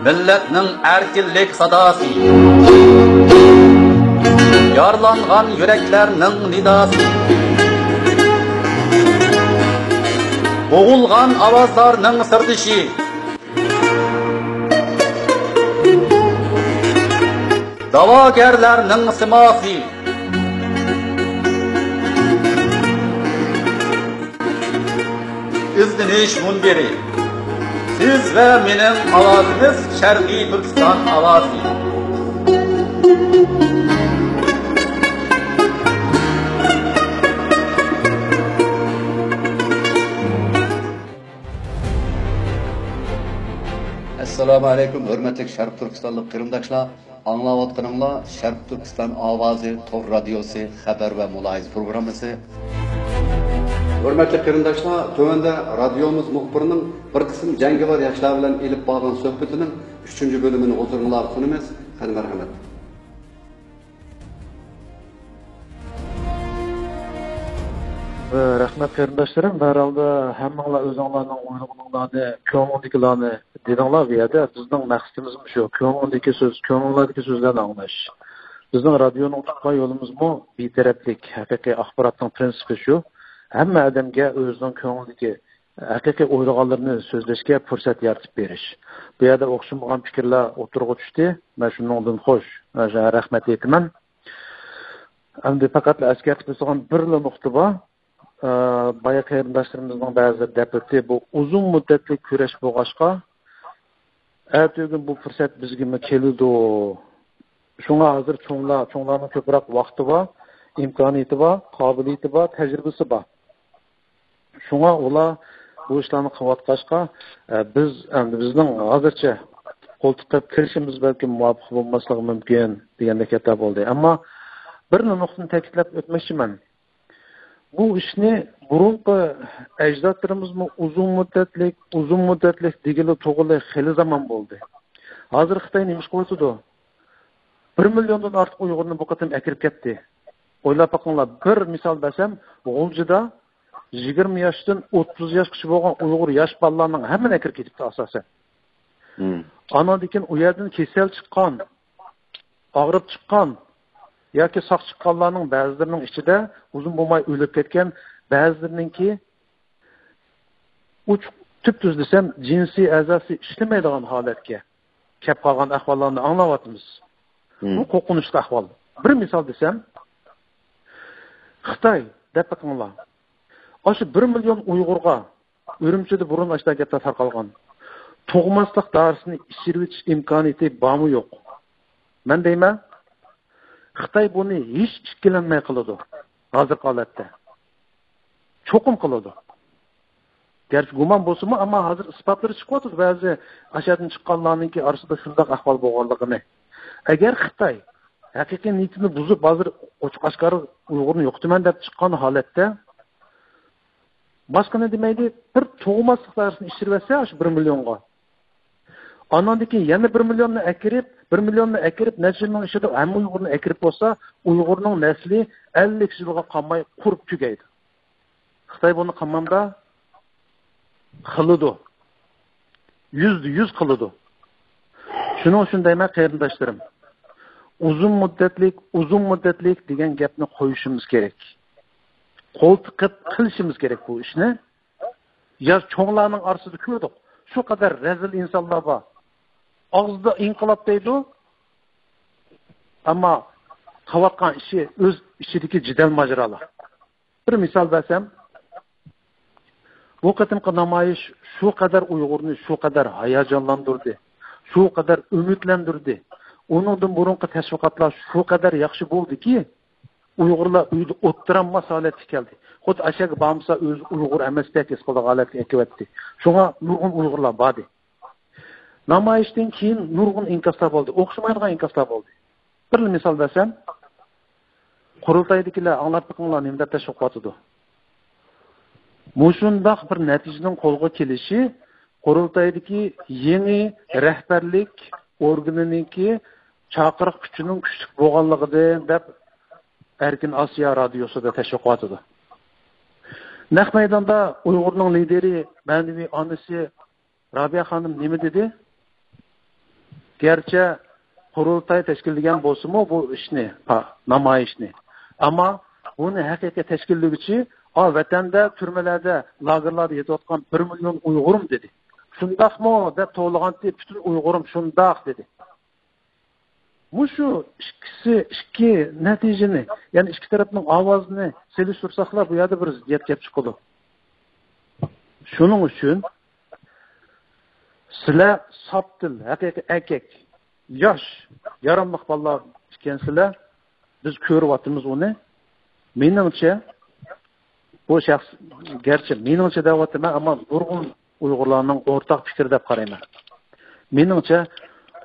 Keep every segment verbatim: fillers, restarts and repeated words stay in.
مىللەتنىڭ ئەركىنلىك ساداسى، يارىلانغان يۈرەكلەرنىڭ نىداسى، بوغۇلغان ئاۋازلارنىڭ سىردىشى، داۋاگەرلەرنىڭ سىماسى. ئىزدىنىش مۇنبىرى. سىز ۋە مېنىڭ ئاۋازىمىز، شەرقىي تۈركىستان ئاۋازى. ئەسسالامۇ ئەلەيكۇم، ھۆرمەتلىك شەرقىي تۈركىستانلىق قېرىنداشلار. ئاڭلاۋاتقىنىڭلار شەرقىي تۈركىستان ئاۋازى تور رادىيوسى خەۋەر ۋە مۇلاھىزە پروگراممىسى. ھۆرمەتلىك قېرىنداشلار، تۆۋەندە رادىيومىز مۇخبىرىنىڭ بىر قىسىم جەڭگىۋار ياشلار بىلەن ئېلىپ بارغان سۆھبىتىنىڭ ئۈچىنچى بۆلۈمىنى ھۇزۇرۇڭلارغا سۇنىمىز. قېنى، مەرھەمەت. رەھمەت قېرىنداشلىرىم، بەھرىھالدا ھەممىڭلار ئۆزۈڭلارنىڭ ئويلىغىنىڭلارنى، كۆڭلۈڭدىكىلەرنى دېدىڭلار بۇ يەردە. بىزنىڭ مەقسىتىمىزمۇ شۇ، كۆڭلۈڭدىكى سۆز، كۆڭلۈڭلاردىكى سۆزلەرنى ئاڭلاش. بىزنىڭ رادىيونىڭ تۇتقان يولىمىزمۇ بىتەرەپلىك، ھەقىقىي ئاخباراتنىڭ پىرىنسىپى شۇ. ھەممە ئادەمگە ئۆزىنىڭ كۆڭلىدىكى ھەقىقىي ئويلىغانلىرىنى سۆزلەشكە پۇرسەت يارىتىپ بېرىش. بۇ يەردە ئوخشىمىغان پىكىرلەر ئوتتۇرىغا چۈشتى. مەن شۇنىڭدىن خوش، مەن شۇڭا رەھمەت ئېيتىمەن. ئەمدى پەقەتلا ئەسكەرتىپ ئۆتىدىغان بىرلا نۇقتا بار. ئە، بايا قېرىنداشلىرىمىزنىڭ بەزىلىرى دەپ ئۆتتى، بۇ ئۇزۇن مۇددەتلىك كۈرەش بولغاچقا، ئەتىگۈن بۇ پۇرسەت بىزگىمۇ كېلىدۇ. شۇڭا ھازىر چوڭلار، چوڭلارنىڭ كۆپرەك ۋاقتى بار، ئىمكانىيىتى بار، قابىلىيىتى بار، تەجرىبىسى بار. شۇڭا ئۇلار بۇ ئىشلارنى قىلىۋاتقاچقا، ئە، بىز ئەمدى بىزنىڭ ھازىرچە قول تىقىپ كىرىشىمىز بەلكىم مۇۋاپىق بولماسلىقى مۇمكىن دېگەندەك گەپلەر بولدى. ئەمما بىر نۇقتىنى تەكىتلەپ ئۆتمەكچىمەن. بۇ ئىشنى بۇرۇنقى ئەجدادلىرىمىزمۇ ئۇزۇن مۇددەتلىك، ئۇزۇن مۇددەتلىك دېگىلى تۇغىلى خېلى زامان بولدى. ھازىر خىتاي نېمە ئىش قىلىۋاتىدۇ؟ بىر مىليوندىن ئارتۇق ئۇيغۇرنى بۇ قېتىم ئەكىرىپ كەتتى. ئويلاپ بېقىڭلار، بىر مىسال بەرسەم، غۇلجىدا يىگىرمە ياشتىن ئوتتۇز ياشقىچە بولغان ئۇيغۇر ياش بالىلارنىڭ ھەممىنى ئەكىرىپ كېتىپتۇ ئاساسەن. مم. ئاناندىن كېيىن ئۇ يەردىن كېسەل چىققان، ئاغرىپ چىققان ياكى ساق چىققانلارنىڭ بەزىلىرىنىڭ ئىچىدە ئۇزۇن بولماي ئۆلۈپ كەتكەن، بەزىلىرىنىڭكى ئوچۇق، تۈپتۈز دېسەم، جىنسىي ئەزاسى ئىشلىمەيدىغان ھالەتكە كەپ قالغان ئەھۋاللارنى ئاڭلاۋاتىمىز. مم. بۇ قورقۇنچلۇق ئەھۋال. بىر مىسال دېسەم، خىتاي دەپ بېقىڭلار. ئاشۇ بىر مىليون ئۇيغۇرغا ئۈرۈمچىدە بۇرۇن ئاشۇنداق گەپلەر تارقالغان. تۇغماسلىق دارىسىنى ئىچۈرۈۋېتىش ئىمكانىيىتى بارمۇ يوق؟ مەن دەيمەن، خىتاي بۇنى ھېچ ئىككىلەنمەي قىلىدۇ ھازىرقى ھالەتتە. چوقۇم قىلىدۇ. گەرچە گۇمان بولسىمۇ، ئەمما ھازىر ئىسپاتلىرى چىقىۋاتىدۇ، بەزى ئاشۇ يەردىن چىققانلارنىڭكى ئارىسىدا شۇنداق ئەھۋال بولغانلىقىنى. ئەگەر خىتاي ھەقىقىي نىيىتىنى بۇزۇپ، ھازىر ئوچۇق ئاشكارا ئۇيغۇرنى يوقىتىمەن دەپ چىققان ھالەتتە، باشقىنى دېمەيلى، بىر تۇغماسلىق دائىرىسىنى ئىچىرىۋەتسە، شۇ بىر مىليونغا. ئانىڭدىن كېيىن يەنە بىر مىليوننى ئەكىرىپ، بىر مىليوننى ئەكىرىپ، نەچچە مىڭ ئىچىدە ھەممە ئۇيغۇرنى ئەكىرىپ بولسا، ئۇيغۇرنىڭ نەسلى ئەللىك يىلغا قالماي قۇرۇپ تۈگەيدۇ. خىتاي بۇنى قىلمامدا؟ قىلىدۇ. يۈزدە يۈز قىلىدۇ. شۇنىڭ ئۈچۈن دەيمەن، قېرىنداشلىرىم، ئۇزۇن مۇددەتلىك، ئۇزۇن مۇددەتلىك دېگەن گەپنى قويۇشىمىز كېرەك. قول تىقىپ قىلىشىمىز كېرەك بۇ ئىشنى. يا چوڭلارنىڭ ئارىسىدا كۆردۇق. شۇ قەدەر رەزىل ئىنسانلار بار. ئاغزىدا ئىنقىلاب دەيدۇ. ئەمما قىلىۋاتقان ئىشى ئۆز ئىچىدىكى جېدەل ماجىرالار. بىر مىسال بەرسەم، بۇ قېتىمقى نامايىش شۇ قەدەر ئۇيغۇرنى شۇ قەدەر ھاياجانلاندۇردى، شۇ قەدەر ئۈمىدلەندۈردى. ئۇنىڭدىن بۇرۇنقى تەشۋىقاتلار شۇ قەدەر ياخشى بولدىكى، ئۇيغۇرلار ئۆيدە ئولتۇرالماس ھالەتكە كەلدى. خۇددى ئاشەگە بارمىسا ئۆزى ئۇيغۇر ئەمەستەك ھېس قىلىدىغان ھالەتكە ئەكىۋەتتى. شۇڭا نۇرغۇن ئۇيغۇرلار باردى. نامايىشتىن كېيىن نۇرغۇن ئىنكاسلار بولدى، ئوخشىمايدىغان ئىنكاسلار بولدى. بىرلا مىسال بەرسەم، قۇرۇلتايدىكىلەر ئاڭلاپ بېقىڭلار، نېمە دەپ تەشۋىق قىلىۋاتىدۇ. مۇشۇنداق بىر نەتىجىنىڭ قولغا كېلىشى قۇرۇلتايدىكى يېڭى رەھبەرلىك ئورگىنىنىڭكى چاقىرىق كۈچىنىڭ كۈچلۈك بولغانلىقىدىن دەپ ئەركىن ئاسىيا رادىيوسىدا تەشۋىق قىلىۋاتىدۇ. نەق مەيداندا ئۇيغۇرنىڭ لىدىرى، مەنىۋى ئانىسى رابىيە خانىم نېمە دېدى؟ گەرچە قۇرۇلتاي تەشكىللىگەن بولسىمۇ بۇ ئىشنى، پا-، نامايىشنى، ئەمما بۇنى ھەقىقىي تەشكىللىگۈچى، ئا، ۋەتەندە، تۈرمىلەردە، لاگېرلاردا يېتىۋاتقان بىر مىليون ئۇيغۇرۇم دېدى. شۇنداقمۇ دەپ توۋلىغانتى، پۈتۈن ئۇيغۇرۇم شۇنداق دېدى. مۇشۇ ئىككىسى، ئىككى نەتىجىنى، يەنى ئىككى تەرەپنىڭ ئاۋازىنى سېلىشتۇرساقلا، بۇ يەردە بىر زىددىيەت كېلىپ چىقىدۇ. شۇنىڭ ئۈچۈن سىلەر ساپ دىل، ھەقىقىي ئەركەك، ياش، ياراملىق بالىلار ئىكەنسىلەر. بىز كۆرۈۋاتىمىز ئۇنى. مېنىڭچە، بۇ شەخس، گەرچە مېنىڭچە دەۋاتىمەن، ئەمما نۇرغۇن ئۇيغۇرلارنىڭ ئورتاق پىكرى دەپ قارايمەن. مېنىڭچە،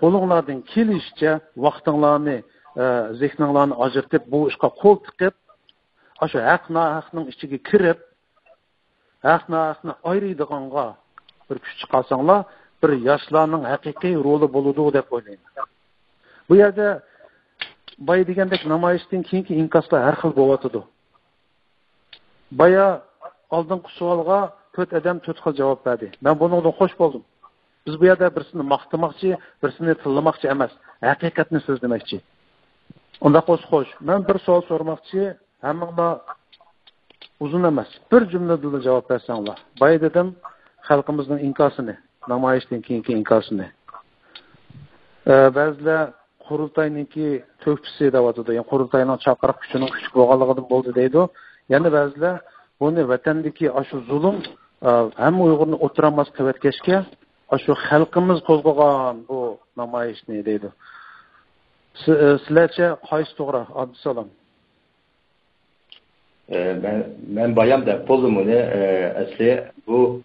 قولۇڭلاردىن كېلىشىچە ۋاقتىڭلارنى، ئە، زېھنىڭلارنى ئاجرىتىپ، بۇ ئىشقا قول تىقىپ، ئاشۇ ھەق ناھەقنىڭ ئىچىگە كىرىپ، ھەق ناھەقنى ئايرىيدىغانغا بىر كۈچ چىقارساڭلار، بىر ياشلارنىڭ ھەقىقىي رولى بولىدۇ دەپ ئويلايمەن. بۇ يەردە بايا دېگەندەك نامايىشتىن كېيىنكى ئىنكاسلار ھەر خىل بولۇۋاتىدۇ. بايا ئالدىنقى سوئالغا تۆت ئادەم تۆت خىل جاۋاب بەردى. مەن بۇنىڭدىن خوش بولدۇم. بىز بۇ يەردە بىرسىنى ماختىماقچى، بىرسىنى تىللىماقچى ئەمەس، ھەقىقەتنى سۆزلىمەكچى. ئۇنداق بولسا خوش. مەن بىر سوئال سورىماقچى، ھەممىڭلار ئۇزۇن ئەمەس، بىر جۈملىدىلا جاۋاب بەرسەڭلار. بايا دېدىم، خەلقىمىزنىڭ ئىنكاسىنى، نامايىشتىن كېيىنكى ئىنكاسىنى. ئە، بەزىلەر قۇرۇلتاينىڭكى تۆھپىسى دەۋاتىدۇ. يەنى قۇرۇلتاينىڭ چاقىرىق كۈچىنىڭ كۈچلۈك بولغانلىقىدىن بولدى دەيدۇ. يەنە بەزىلەر بۇنى ۋەتەندىكى ئاشۇ زۇلۇم، ئە، ھەممە ئۇيغۇرنى ئوتتۇرا ماس قىلىۋەتكەچكە، ئاشۇ خەلقىمىز قوزغىغان بۇ نامايىشنى دەيدۇ. سى-، ئە، سىلەرچە قايسى توغرا، ئابدۇسالام؟ ئە، مەن، مەن بايام دەپ بولدۇم ئۇنى. ئە، ئەسلى بۇ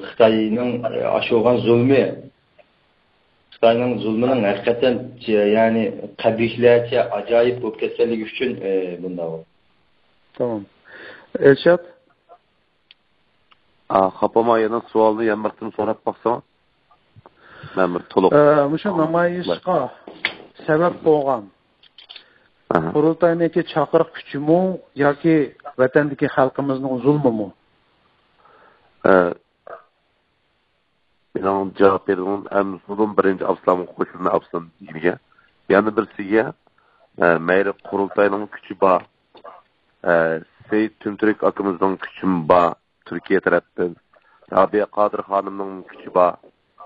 خىتاينىڭ، ئە، ئاشۇرغان زۇلمى، خىتاينىڭ زۇلمىنىڭ ھەقىقەتەن، يەنى قەبىھلەرچە ئاجايىپ بولۇپ كەتكەنلىكى ئۈچۈن، ئە، بۇنداق. تامام. ئىرشاد؟ ئا، خاپا بولما، يەنە سوئالنى يەنە بىر قېتىم سوراپ باقسىڭىز. مەن بىر تولۇق. ئە، مۇشۇ نامايىشقا سەۋەب بولغان ئاھا. قۇرۇلتاينىڭكى چاقىرىق كۈچىمۇ ياكى ۋەتەندىكى خەلقىمىزنىڭ زۇلمىمۇ؟ ئە، مېنىڭ جاۋاب بېرىدىغىنىم، ئەم، زۇلۇم بىرىنچى ئابسالومغا قوشۇلدى، ئابسالوم دېگىنىگە. يەنە بىرسىگە، ئە، مەيلى قۇرۇلتاينىڭ كۈچى بار، ئە، سېيىت تۈمتۈرك ئاكىمىزنىڭ كۈچىمۇ بار، تۈركىيە تەرەپتىن رابىيە قادىر خانىمنىڭ كۈچى بار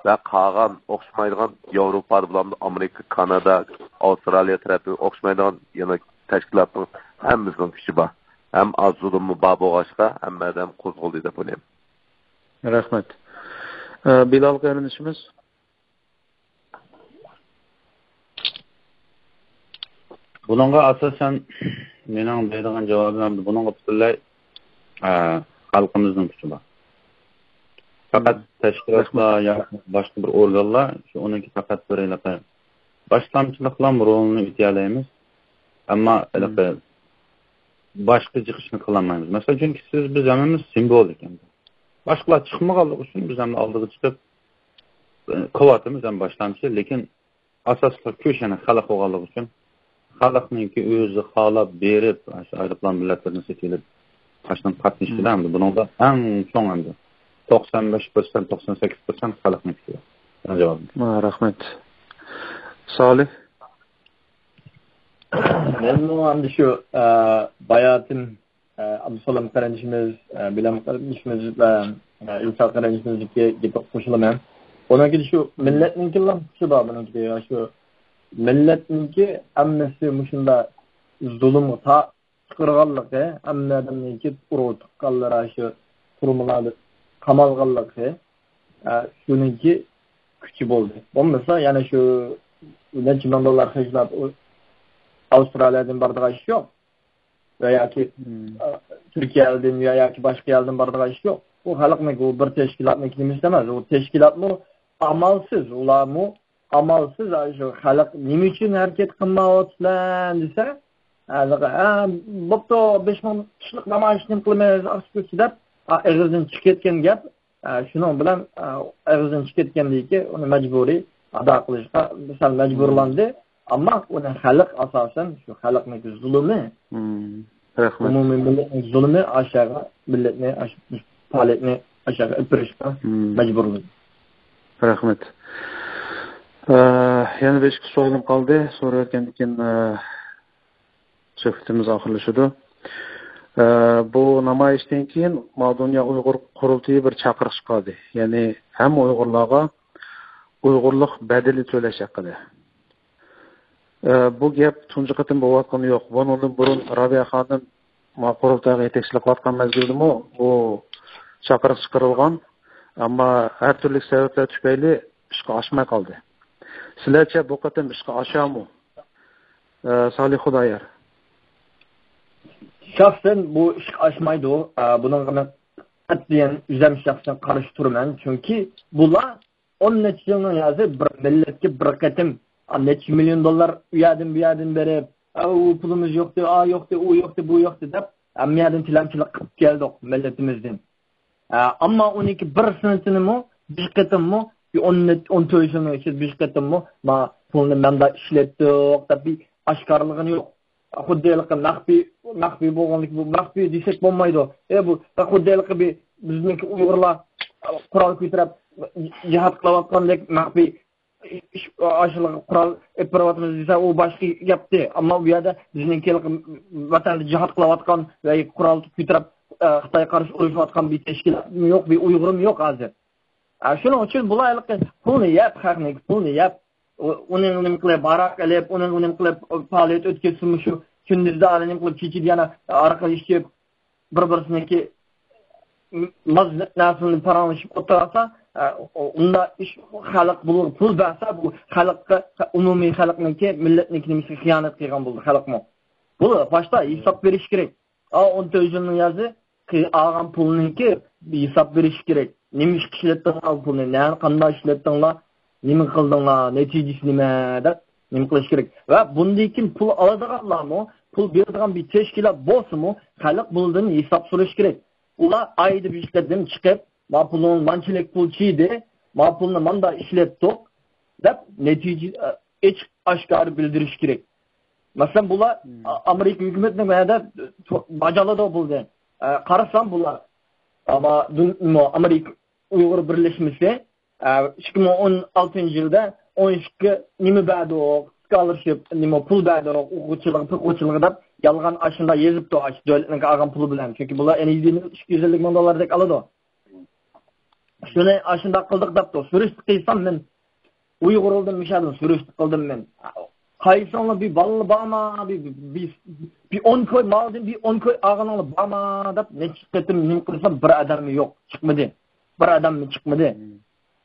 ۋە قالغان ئوخشىمايدىغان ياۋروپادا بولامدۇ، ئامېرىكا، كانادا، ئاۋسترالىيە تەرەپتىن ئوخشىمايدىغان يەنە تەشكىلاتنىڭ ھەممىسىنىڭ كۈچى بار. ھەم ئاز زۇلۇممۇ بار بولغاچقا، ھەممە ئادەم قوزغىلدى دەپ ئويلايمەن. رەھمەت. ئە، بىلال قېرىندىشىمىز. بۇنىڭغا ئاساسەن مېنىڭ بېرىدىغان جاۋابىم ئەمدى بۇنىڭغا پۈتۈنلەي، ئە، خەلقىمىزنىڭ كۈچى بار. پەقەت تەشكىلاتلار ياكى باشقا بىر ئورگانلار، شۇ ئۇنىڭكى پەقەت بىر ھېلىقى باشلامچىلىقلا رولىنى ئۆتىيەلەيمىز. ئەمما ھېلىقى باشقا جىق ئىشنى قىلالمايمىز. مەسىلەن، چۈنكى سىز، بىز ھەممىمىز سىمۋولىك ئەمدى. باشقىلار چىقمىغانلىقى ئۈچۈن بىز ئەمدى ئالدىغا چىقىپ، ئە، قىلىۋاتىمىز ھەم باشلامچى، لېكىن ئاساسلىق كۈچ يەنە خەلق بولغانلىقى ئۈچۈن، خەلقنىڭكى ئۆزى خالاپ بېرىپ، ئاشۇ ئايروپىلان بىلەتلىرىنى سېتىۋېلىپ، قاچىلاپ قاتنىشىشىدا ئەمدى بۇنىڭدا ئەڭ چوڭ ئەمدى توقسان بەش پىرسەنت، توقسان سەككىز پىرسەنت خەلقنىڭ كۈچى بار. مانا جاۋابىم. ھە، رەھمەت. سالىھ؟ مەنمۇ ئەمدى شۇ، ئە، باياتىن ئە، ئابدۇسالام قېرىندىشىمىز، ئە، بىلال قېرىندىشىمىز ۋە، ئە، ئىلسا قېرىندىشىمىزنىڭكى گېپىگە قوشۇلىمەن. ئۇنىڭكى شۇ مىللەتنىڭكىلا كۈچى بار بۇنىڭكى، شۇ مىللەتنىڭكى ھەممىسى مۇشۇنداق زۇلۇمغا تا-، قىرغانلىقى، ھەممە ئادەمنىڭكى ئۇرۇق تۇغقانلىرى شۇ تۈرمىلەردە قامالغانلىقى، ئە، شۇنىڭكى كۈچى بولدى. بولمىسا يەنە شۇ نەچچە مىڭ دوللار خەجلەپ ئۇ ئاۋسترالىيەدىن بارىدىغان ئىش يوق. ۋە ياكى، ئە، تۈركىيەدىن ۋە ياكى باشقا يەردىن بارىدىغان ئىش يوق. بۇ خەلقنىڭكى، بۇ بىر تەشكىلاتنىڭكى نېمىسى ئەمەس. ئۇ تەشكىلاتمۇ ئامالسىز، ئۇلارمۇ ئامالسىز، ئا، شۇ خەلق نېمە ئۈچۈن ھەرىكەت قىلمايۋاتىسىلەر دېسە، ھە، ھە، بوپتۇ، بەش مىڭ كىشىلىك نامايىشنى قىلىمىز، ئاچقۇچ دەپ، ئا، ئېغىزدىن چىقىپ كەتكەن گەپ، ئە، شۇنىڭ بىلەن، ئە، ئېغىزدىن چىقىپ كەتكەندىن كېيىن ئۇنى مەجبۇرىي ئادا قىلىشقا سەل مەجبۇرلاندى. ئەمما ئۇنى خەلق ئاساسەن، شۇ خەلقنىڭكى زۇلۇمى، رەھمەت. ئومۇمىي مىللەتنىڭ زۇلۇمى ئاشۇ يەرگە مىللەتنى، ئاشۇ پائالىيەتنى ئاشۇ يەرگە ئېلىپ بېرىشقا مەجبۇرلىدى. رەھمەت. ئە، يەنە بىر ئىككى سوئالىم قالدى. سوراۋەتكەندىن كېيىن، ئە، سۆھبىتىمىز ئاخىرلىشىدۇ. ئە، بۇ نامايىشتىن كېيىن ما دۇنيا ئۇيغۇر قۇرۇلتىيى بىر چاقىرىق چىقاردى. يەنى ھەممە ئۇيغۇرلارغا ئۇيغۇرلۇق بەدىلى تۆلەش ھەققىدە. ئە، بۇ گەپ تۇنجى قېتىم بولۇۋاتقىنى يوق. بۇنىڭدىن بۇرۇن رابىيە خانىم ما قۇرۇلتايغا يېتەكچىلىك قىلىۋاتقان مەزگىلدىمۇ بۇ چاقىرىق چىقىرىلغان. ئەمما ھەر تۈرلۈك سەۋەبلەر تۈپەيلى ئىشقا ئاشماي قالدى. سىلەرچە بۇ قېتىم ئىشقا ئاشارمۇ؟ ئە، سالىھ خۇدايار. شەخسەن بۇ ئىشقا ئاشمايدۇ. ئە، بۇنىڭغا مەن قەتئىيەن ئۆزۈم شەخسەن قارشى تۇرىمەن. چۈنكى بۇلار ئون نەچچە يىلنىڭ يازى بىر مىللەتكە بىر قېتىم، ئا، نەچچە مىليون دوللار ئۇ يەردىن بۇ يەردىن بېرىپ، ئا، ئۇ پۇلىمىز يوقتى، ئا يوقتى، ئۇ يوقتى، بۇ يوقتى دەپ، ھەممە يەردىن تىلەمچىلىك قىلىپ كەلدۇق مىللىتىمىزدىن. ئا، ئەمما ئۇنىڭكى بىر سېنتىنىمۇ بىر قېتىممۇ، بىر ئون نەچ-، ئون تۆت يىلنىڭ ئىچىدە بىر قېتىممۇ، ما پۇلنى مەندا ئىشلەتتۇق دەپ بىر ئاشكارىلىغىنى يوق. خۇددى ھېلىقى مەخپىي، مەخپىي بولغانلىكى، بۇ مەخپىي دېسەك بولمايدۇ. ئە، بۇ خۇددى ھېلىقى بىر بىزنىڭكى ئۇيغۇرلار قورال كۆتۈرۈپ جىھاد قىلىۋاتقاندەك مەخپىي ئىش، ئاشۇلارغا قورال ئېلىپ بېرىۋاتىمىز دېسە، ئۇ باشقا گەپتى. ئەمما بۇ يەردە بىزنىڭكى ھېلىقى ۋەتەندە جىھاد قىلىۋاتقان ۋە قورال كۆتۈرۈپ، ئە، خىتايغا قارشى ئۇرۇشۇۋاتقان بىر تەشكىلاتمۇ يوق، بىر ئۇيغۇرمۇ يوق ھازىر. ئە، شۇنىڭ ئۈچۈن بۇلار ھېلىقى پۇلنى يەپ، خەقنىڭ پۇلىنى يەپ، ئۇ-، ئۇنى نېمە قىلىپ، ھاراق ئېلىپ، ئۇنى نېمە قىلىپ، پائالىيەت ئۆتكۈزسىمۇ شۇ كۈندۈزدە ئالە نېمە قىلىپ، كېچىدە يەنە ھاراق ئىچىپ، بىر-بىرسىنىڭكى ماز نەرسىلىرىنى پاراڭلىشىپ ئولتۇرسا، ئە، ئۇنداق ئىش، خەلق بۇلارغا پۇل بەرسە، بۇ خەلققە، ئومۇمىي خەلقنىڭكى، مىللەتنىڭكى نېمىسىگە خىيانەت قىلغان بولدى خەلقمۇ. بۇ باشتا ھېساب بېرىش كېرەك. ئا، ئون تۆت يىلنىڭ يازى قى-، ئالغان پۇلنىڭكى ھېساب بېرىش كېرەك. نېمە ئىشقا ئىشلەتتىڭلار پۇلنى؟ نە، قانداق ئىشلەتتىڭلار؟ نېمە قىلدىڭلار؟ نەتىجىسى نېمە؟ دەپ نېمە قىلىش كېرەك. ۋە بۇندىن كېيىن پۇل ئالىدىغانلارمۇ، پۇل بېرىدىغان بىر تەشكىلات بولسىمۇ، خەلق بۇنىڭدىن ھېساب سورىشى كېرەك. ئۇلار ئايدا بىر قېتىم چىقىپ، ما پۇلنىڭ مانچىلىك پۇل چىيدى، ما پۇلنى ماندا ئىشلەتتۇق، دەپ نەتىجە، ئېچىق ئاشكارا بىلدۈرۈش كېرەك. مەسىلەن، بۇلار مم. ئا-، ئامېرىكا ھۆكۈمىتىنىڭ مەدە باجالىدۇ بولدى. ئە، قارىسام بۇلار، ئەمما دۇن-، مو-، ئامېرىكا ئۇيغۇر بىرلەشمىسى، ئە، ئىككى مىڭ ئون ئالتىنچى يىلدا ئون ئىككى نېمە بەردۇق، سكالىرشىپ، نېمە پۇل بەردۇق، ئوقۇغۇچىلىقى، پىقغۇچىلىقى دەپ يالغان ئاشۇنداق يېزىپتۇ، ئاشۇ دۆلەتنىڭ ئالغان پۇلى بىلەن. چۈنكى بۇلار ئەنە ئىككى يۈز ئەللىك مىڭ دوللاردەك ئالىدۇ. شۇنى ئاشۇنداق قىلدۇق دەپتۇ. سۈرۈشتە قىلسام مەن ئۇيغۇرلىدىن مۇشۇدىن سۈرۈشتە قىلدىم مەن. قايسىڭلار بىر بالىلار بارما، بىر، بىر، بىر ئون كوي، ماۋۇدىن بىر ئون كوي ئالغىنىڭلار بارما دەپ نەچچە قېتىم نېمە قىلسام بىر ئادەممۇ يوق، چىقمىدى. بىر ئادەممۇ چىقمىدى.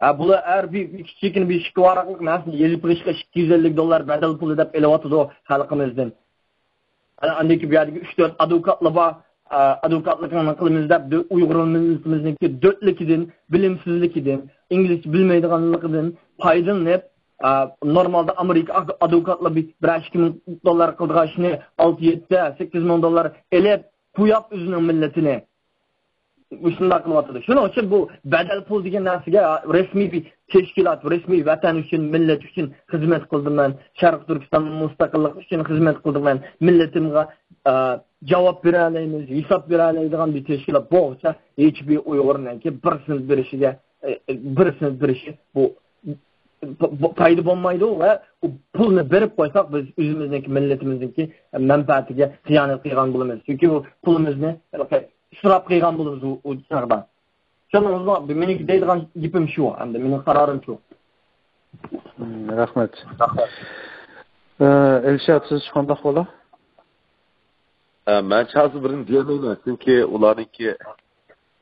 ھە، بۇلار ھەر بىر، بىر كىچىككىنە بىر ئىككى ۋاراقلىق نەرسىنى يېزىپ بېرىشقا ئىككى يۈز ئەللىك دوللار بەدەل پۇلى دەپ ئېلىۋاتىدۇ خەلقىمىزدىن. ئاندىن كېيىن بۇ يەردىكى ئۈچ تۆت ئادۋوكاتلار بار، ئە، ئادۋوكاتلىقىنى قىلىمىز دەپ، دۆ-، ئۇيغۇر مىللىتىمىزنىڭكى دۆتلۈكىدىن، بىلىمسىزلىكىدىن، ئىنگلىزچە بىلمەيدىغانلىقىدىن پايدىلىنىپ، ئە، نورمالدا ئامېرىكا ئادۋوكاتلار بىر، بىرەر ئىككى مىڭ دوللار قىلىدىغان ئىشنى ئالتە، يەتتە، سەككىز مىڭ دوللار ئېلىپ، بوياپ ئۆزىنىڭ مىللىتىنى. مۇشۇنداق قىلىۋاتىدۇ. شۇنىڭ ئۈچۈن بۇ بەدەل پۇل دېگەن نەرسىگە رەسمىي بىر تەشكىلات، رەسمىي ۋەتەن ئۈچۈن، مىللەت ئۈچۈن خىزمەت قىلدىم مەن، شەرقىي تۈركىستان مۇستەقىللىق ئۈچۈن خىزمەت قىلدىم مەن، مىللىتىمغا، ئە، جاۋاب بېرەلەيمىز، ھېساب بېرەلەيدىغان بىر تەشكىلات بولغۇچە ھېچبىر ئۇيغۇرنىڭكى بىر سېنت بېرىشىگە، ئە، بىر سېنت بېرىشى بۇ پ-، پ-، پايدا بولمايدۇ ۋە ئۇ پۇلنى بېرىپ قويساق، بىز ئۆزىمىزنىڭكى، مىللىتىمىزنىڭكى مەنپەئەتىگە خىيانەت قىلغان بولىمىز. چۈنكى بۇ پۇلىمىزنى ئىسراپ قىلغان بولىمىز ئۇ، ئۇ چاغدا. شۇنىڭ ئۈچۈن مېنىڭكى دەيدىغان گېپىم شۇ، ئەمدى مېنىڭ قارارىم شۇ. مم، رەھمەت. رەھمەت. ئە، ئىلشات، سىز قانداق بولا؟ ئە، مەن چاغسىز بىرنى دېيەلمەيمەن، چۈنكى ئۇلارنىڭكى،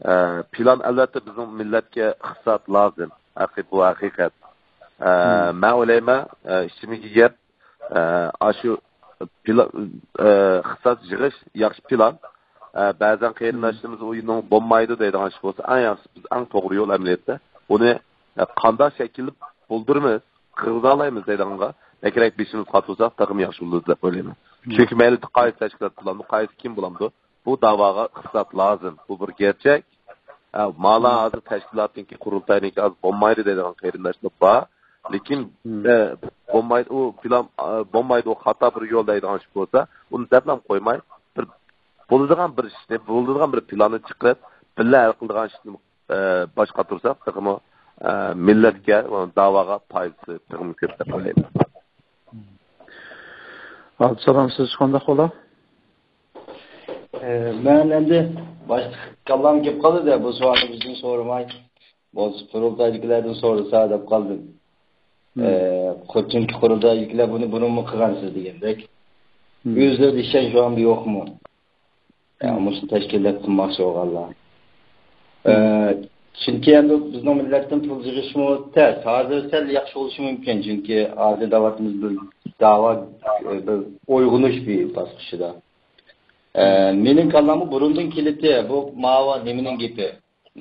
ئە، پىلان، ئەلۋەتتە، بىزنىڭ مىللەتكە ئىقتىساد لازىم. ھەقىقىي، بۇ ھەقىقەت. ئە، مم. مەن ئويلايمەن، ئە، ئىچىمدىكى گەپ، ئە، ئاشۇ پىلا-، ئە، ئىقتىساد يىغىش ياخشى پىلان. ئە، بەزەن قېرىنداشلىرىمىز ئۇنىڭ بولمايدۇ دەيدىغان ئىش بولسا، ئەڭ ياخشىسى بىز ئەڭ توغرا يول ئەمەلىيەتتە. ئۇنى، ئە، قانداق شەكىلدە بولدۇرىمىز، قىلغۇزالايمىز دەيدىغانغا بەكرەك بېشىمىز قاتۇرساق تېخىمۇ ياخشى بولىدۇ دەپ ئويلايمەن. مم. چۈنكى مەيلى قايسى تەشكىلات بولامدۇ، قايسى كىم بولامدۇ، بۇ داۋاغا ئىقتىساد لازىم. بۇ بىر گەرچەك. ئە، مالا ھازىر تەشكىلاتنىڭكى، قۇرۇلتاينىڭكى ھازىر بولمايدۇ دەيدىغان قېرىنداشلار بار. لېكىن، مم. ئە، بولمايدۇ، ئۇ پىلان، ئە، بولمايدۇ، ئۇ خاتا بىر يول دەيدىغان ئىش بولسا، ئۇنى دەپلا قويماي، بىر بولىدىغان بىر ئىشنى، بولىدىغان بىر پىلاننى چىقىرىپ، بىللە ھەل قىلىدىغان ئىشنى، ئە، باش قاتۇرساق، تېخىمۇ، ئە، مىللەتكە، داۋاغا پايدىسى تېخىمۇ كۆپ دەپ ئويلايمەن. ئابدۇسالام، سىز قانداق بولا؟ ئە، مەن ئەمدى باشقا كاللام كېلىپ قالدى-دە، بۇ سوئالنى بىزدىن سورىماي، بولسا قۇرۇلتايدىكىلەردىن سورىسا دەپ قالدىم. ئە، قۇر-، چۈنكى قۇرۇلتايدىكىلەر بۇنى بۇرۇنمۇ قىلغانسىز دېگەندەك. ئۆزلىرىدە ئىشەنچ بارمۇ يوقمۇ؟ ئە، مۇشۇنى تەشكىللەپ قىلماقچى بولغانلار. ئە، چۈنكى ئەمدى بىزنىڭ مىللەتتىن پۇل يىغىشمۇ تەس. ھازىر سەل ياخشى بولۇشى مۇمكىن، چۈنكى ھازىر دەۋاتىمىز بىر داۋا، ئە، بىر ئويغىنىش بىر باسقۇچىدا. ئە، مېنىڭ كاللاممۇ بۇرۇندىن كېلىتى، بۇ ماۋۇ نېمىنىڭ گېپى؟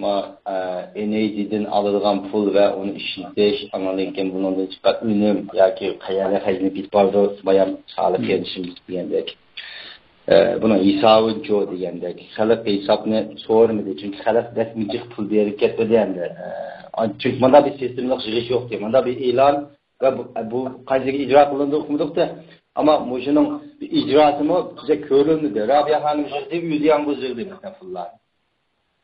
ما، ئە، ئېنېرگىيەدىن ئالىدىغان پۇل ۋە ئۇنى ئىشلىتىش، ئاندىن كېيىن بۇنىڭدىن چىققان ئۈنۈم ياكى قەيەرگە خەجلىنىپ كېتىپ بارىدۇ، بايام سالىھ قېرىندىشىمىز دېگەندەك. ئە، بۇنىڭ ھېسابىنىچۇ دېگەندەك. خەلق ھېسابنى سورىمىدى، چۈنكى خەلق بەكمۇ جىق پۇل بېرىپ كەتمىدى ئەمدى. ئە، چۈنكى مانا بىر سىستېمىلىق يىغىش يوقتى. مانا بىر ئېلان ۋە بۇ، بۇ قانچىلىك ئىجرا قىلىندى ئۇقمىدۇقتى. ئەمما مۇشۇنىڭ ئىجراسىمۇ بىزگە كۆرۈنمىدى. رابىيە خانىم يىغدى، ئۆزى يالغۇز يىغدى مەسىلەن پۇللارنى.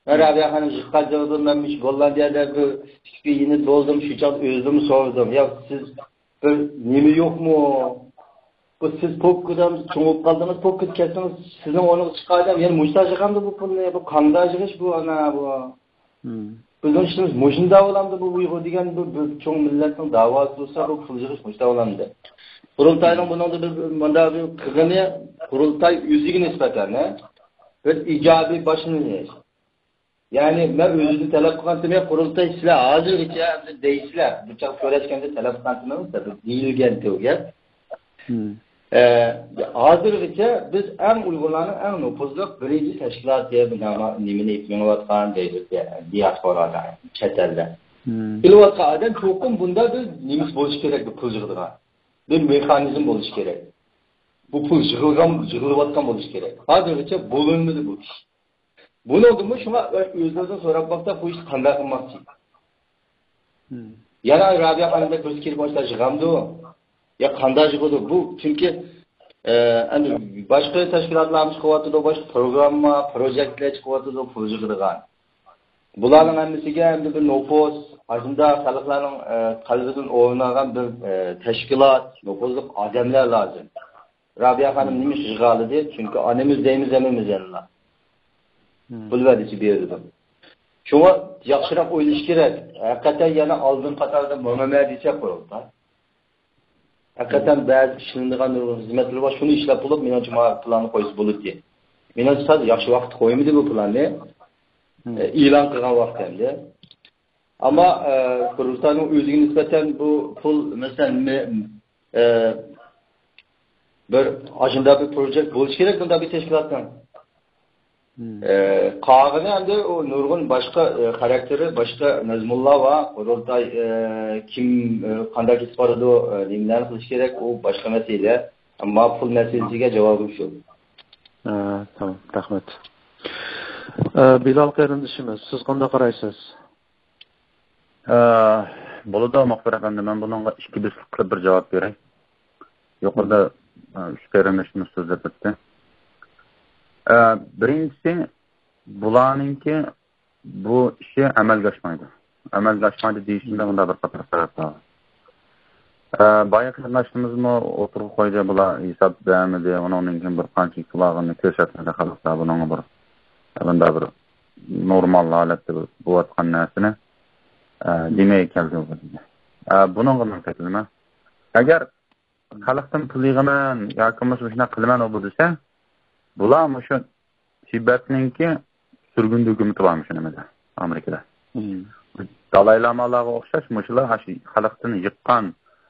مەن رابىيە خانىم يىغقان چاغدا مەن مۇشۇ گوللاندىيەدە بىر ئىككى يىل بولدۇم، شۇ چاغدا ئۆزۈممۇ سورىدىم. يا سىز بىر نېمە يوقمۇ؟ بۇ سىز پوپكىدىن چوڭىيىپ قالدىڭىز، پوپكىدا كەتسىڭىز، سىزنىڭ ئورنىغا چىققان ئادەم يەنە مۇشۇنداق يىغامدۇ بۇ پۇلنى؟ بۇ قانداق يىغىش بۇ، ئانا بۇ؟ بىزنىڭ ئىشىمىز مۇشۇنداق بولامدۇ بۇ ئۇيغۇر دېگەن بىر، بىر چوڭ مىللەتنىڭ داۋاسى بولسا بۇ پۇل يىغىش مۇشۇنداق بولامدۇ؟ قۇرۇلتاينىڭ بۇنىڭدا بىر مۇنداق بىر قىلغىنى قۇرۇلتاي ئۆزىگە نىسبەتەن، ھە؟ بىر ئىجابىي باشلىنىش. يەنى مەن ئۆزىدىن تەلەپ قىلغانتىم، يا قۇرۇلتاي سىلەر ھازىرغىچە ئەمدى دەيسىلەر، بۇ چاغ كۆرۈشكەندە تەلەپ قىلغانتىم ئەمەس، بىر دېيىلگەن گەپ. ئە، ھازىرغىچە بىز ئەڭ ئۇيغۇرلارنىڭ ئەڭ نوپۇزلۇق بىرىنچى تەشكىلاتى، بۇ نېمە، نېمىنى مېڭىۋاتقان دەيدۇ، دىياسپورادا، چەت ئەلدە. كېلىۋاتقان ئادەم چوقۇم بۇندا بىر نېمىسى بولۇشى كېرەك، بىر پۇل يىغىدىغان. بىر مېخانىزم بولۇشى كېرەك. بۇ پۇل يىغىلغان، يىغىلىۋاتقان بولۇشى كېرەك. ھازىرغىچە بولۇنمىدى بۇ ئىش. بۇنىڭدىنمۇ شۇڭا ئۆزلىرىدىن سوراپ باقسا، بۇ ئىشنى قانداق قىلماقچى؟ يەنە رابىيە خانىمدەك بىرسى كېلىپ ئاشۇنداق يىغامدۇ؟ يا قانداق يىغىدۇ؟ بۇ چۈنكى، ئە، ئەمدى باشقا تەشكىلاتلارمۇ چىقىۋاتىدۇ، باشقا پروگرامما، پروجېكتلار چىقىۋاتىدۇ، پۇل يىغىدىغان. بۇلارنىڭ ھەممىسىگە ئەمدى بىر نوپۇس، ئاشۇنداق خەلقلەرنىڭ، ئە، قەلبىدىن ئورۇن ئالغان بىر، ئە، تەشكىلات، نوپۇزلۇق ئادەملەر لازىم. رابىيە خانىم نېمە ئىش يىغالىدى؟ چۈنكى ئانىمىز دەيمىز ھەممىمىز يەنىلا. پۇل ۋەدىسى بېرىدۇ. شۇڭا ياخشىراق ئويلىشى كېرەك. ھەقىقەتەن يەنە ئالدىن قاتاردا ماڭىمەن دېسە قۇرۇلتاي. ھەقىقەتەن بەزى ئىشلىنىدىغان نۇرغۇن خىزمەتلىرى بار. شۇنى ئىشلەپ بولۇپ، مېنىڭچە مانا پىلاننى قويسا بولىدۇ. مېنىڭچە سەل ياخشى ۋاقىتتا قويمىدى بۇ پىلاننى. ئېلان قىلغان ۋاقتى ئەمدى. ئەمما، ئە، قۇرۇلتاينىڭ ئۆزىگە نىسبەتەن بۇ پۇل، مەسىلەن، مە-، ئە، بىر ئاشۇنداق بىر پروجېكت بولۇشى كېرەك، بۇنداق بىر تەشكىلاتنىڭ. ئە، قالغىنى ئەمدى ئۇ نۇرغۇن باشقا، ئە، خاراكتېرى باشقا مەزمۇنلار بار. قۇرۇلتاي، ئە، كىم، ئە، قانداق كېتىپ بارىدۇ، ئە، نېمىلەرنى قىلىش كېرەك، ئۇ باشقا مەسىلە. ئەمما پۇل مەسىلىسىگە جاۋابىم شۇ. ئە، تامام، رەھمەت. ئە، بىلال قېرىندىشىمىز، سىز قانداق قارايسىز؟ ئە، بولىدۇ، مۇخبىر ئەپەندى، مەن بۇنىڭغا ئىككى بۆسۈك قىلىپ بىر جاۋاب بېرەي. يۇقىرىدا، ئە، ئۈچ قېرىندىشىمىز سۆزلەپ ئۆتتى. ئە، بىرىنچىسى، بۇلارنىڭكى بۇ ئىشى ئەمەلگە ئاشمايدۇ. ئەمەلگە ئاشمايدۇ دېيىشىمدە مۇنداق بىر قاتار سەۋەب بار. ئە، بايا قېرىنداشلىرىمىزمۇ ئوتتۇرىغا قويدى، بۇلار ھېساب بەرمىدى، ئۇنىڭدىن كېيىن بىر قانچە كىلوغىنى كۆرسەتمىدى، خەلققە بۇنىڭغا بىر، بۇنداق بىر نورمال ھالەتتە بولۇۋاتقان نەرسىنى، ئە، دېمەي كەلدى بۇ يەرگە. ئە، بۇنىڭغا مەن قېتىلىمەن. ئەگەر خەلقتىن پۇل يىغىمەن ياكى بولمىسا مۇشۇنداق قىلىمەن ئۇ بۇ دېسە، بۇلار مۇشۇ تىبەتنىڭكى سۈرگۈندە ھۆكۈمىتى بار مۇشۇ نېمىدە، ئامېرىكىدا. دالاي لامالارغا ئوخشاش مۇشۇلار ئاشۇ خەلقتىن يىغقان،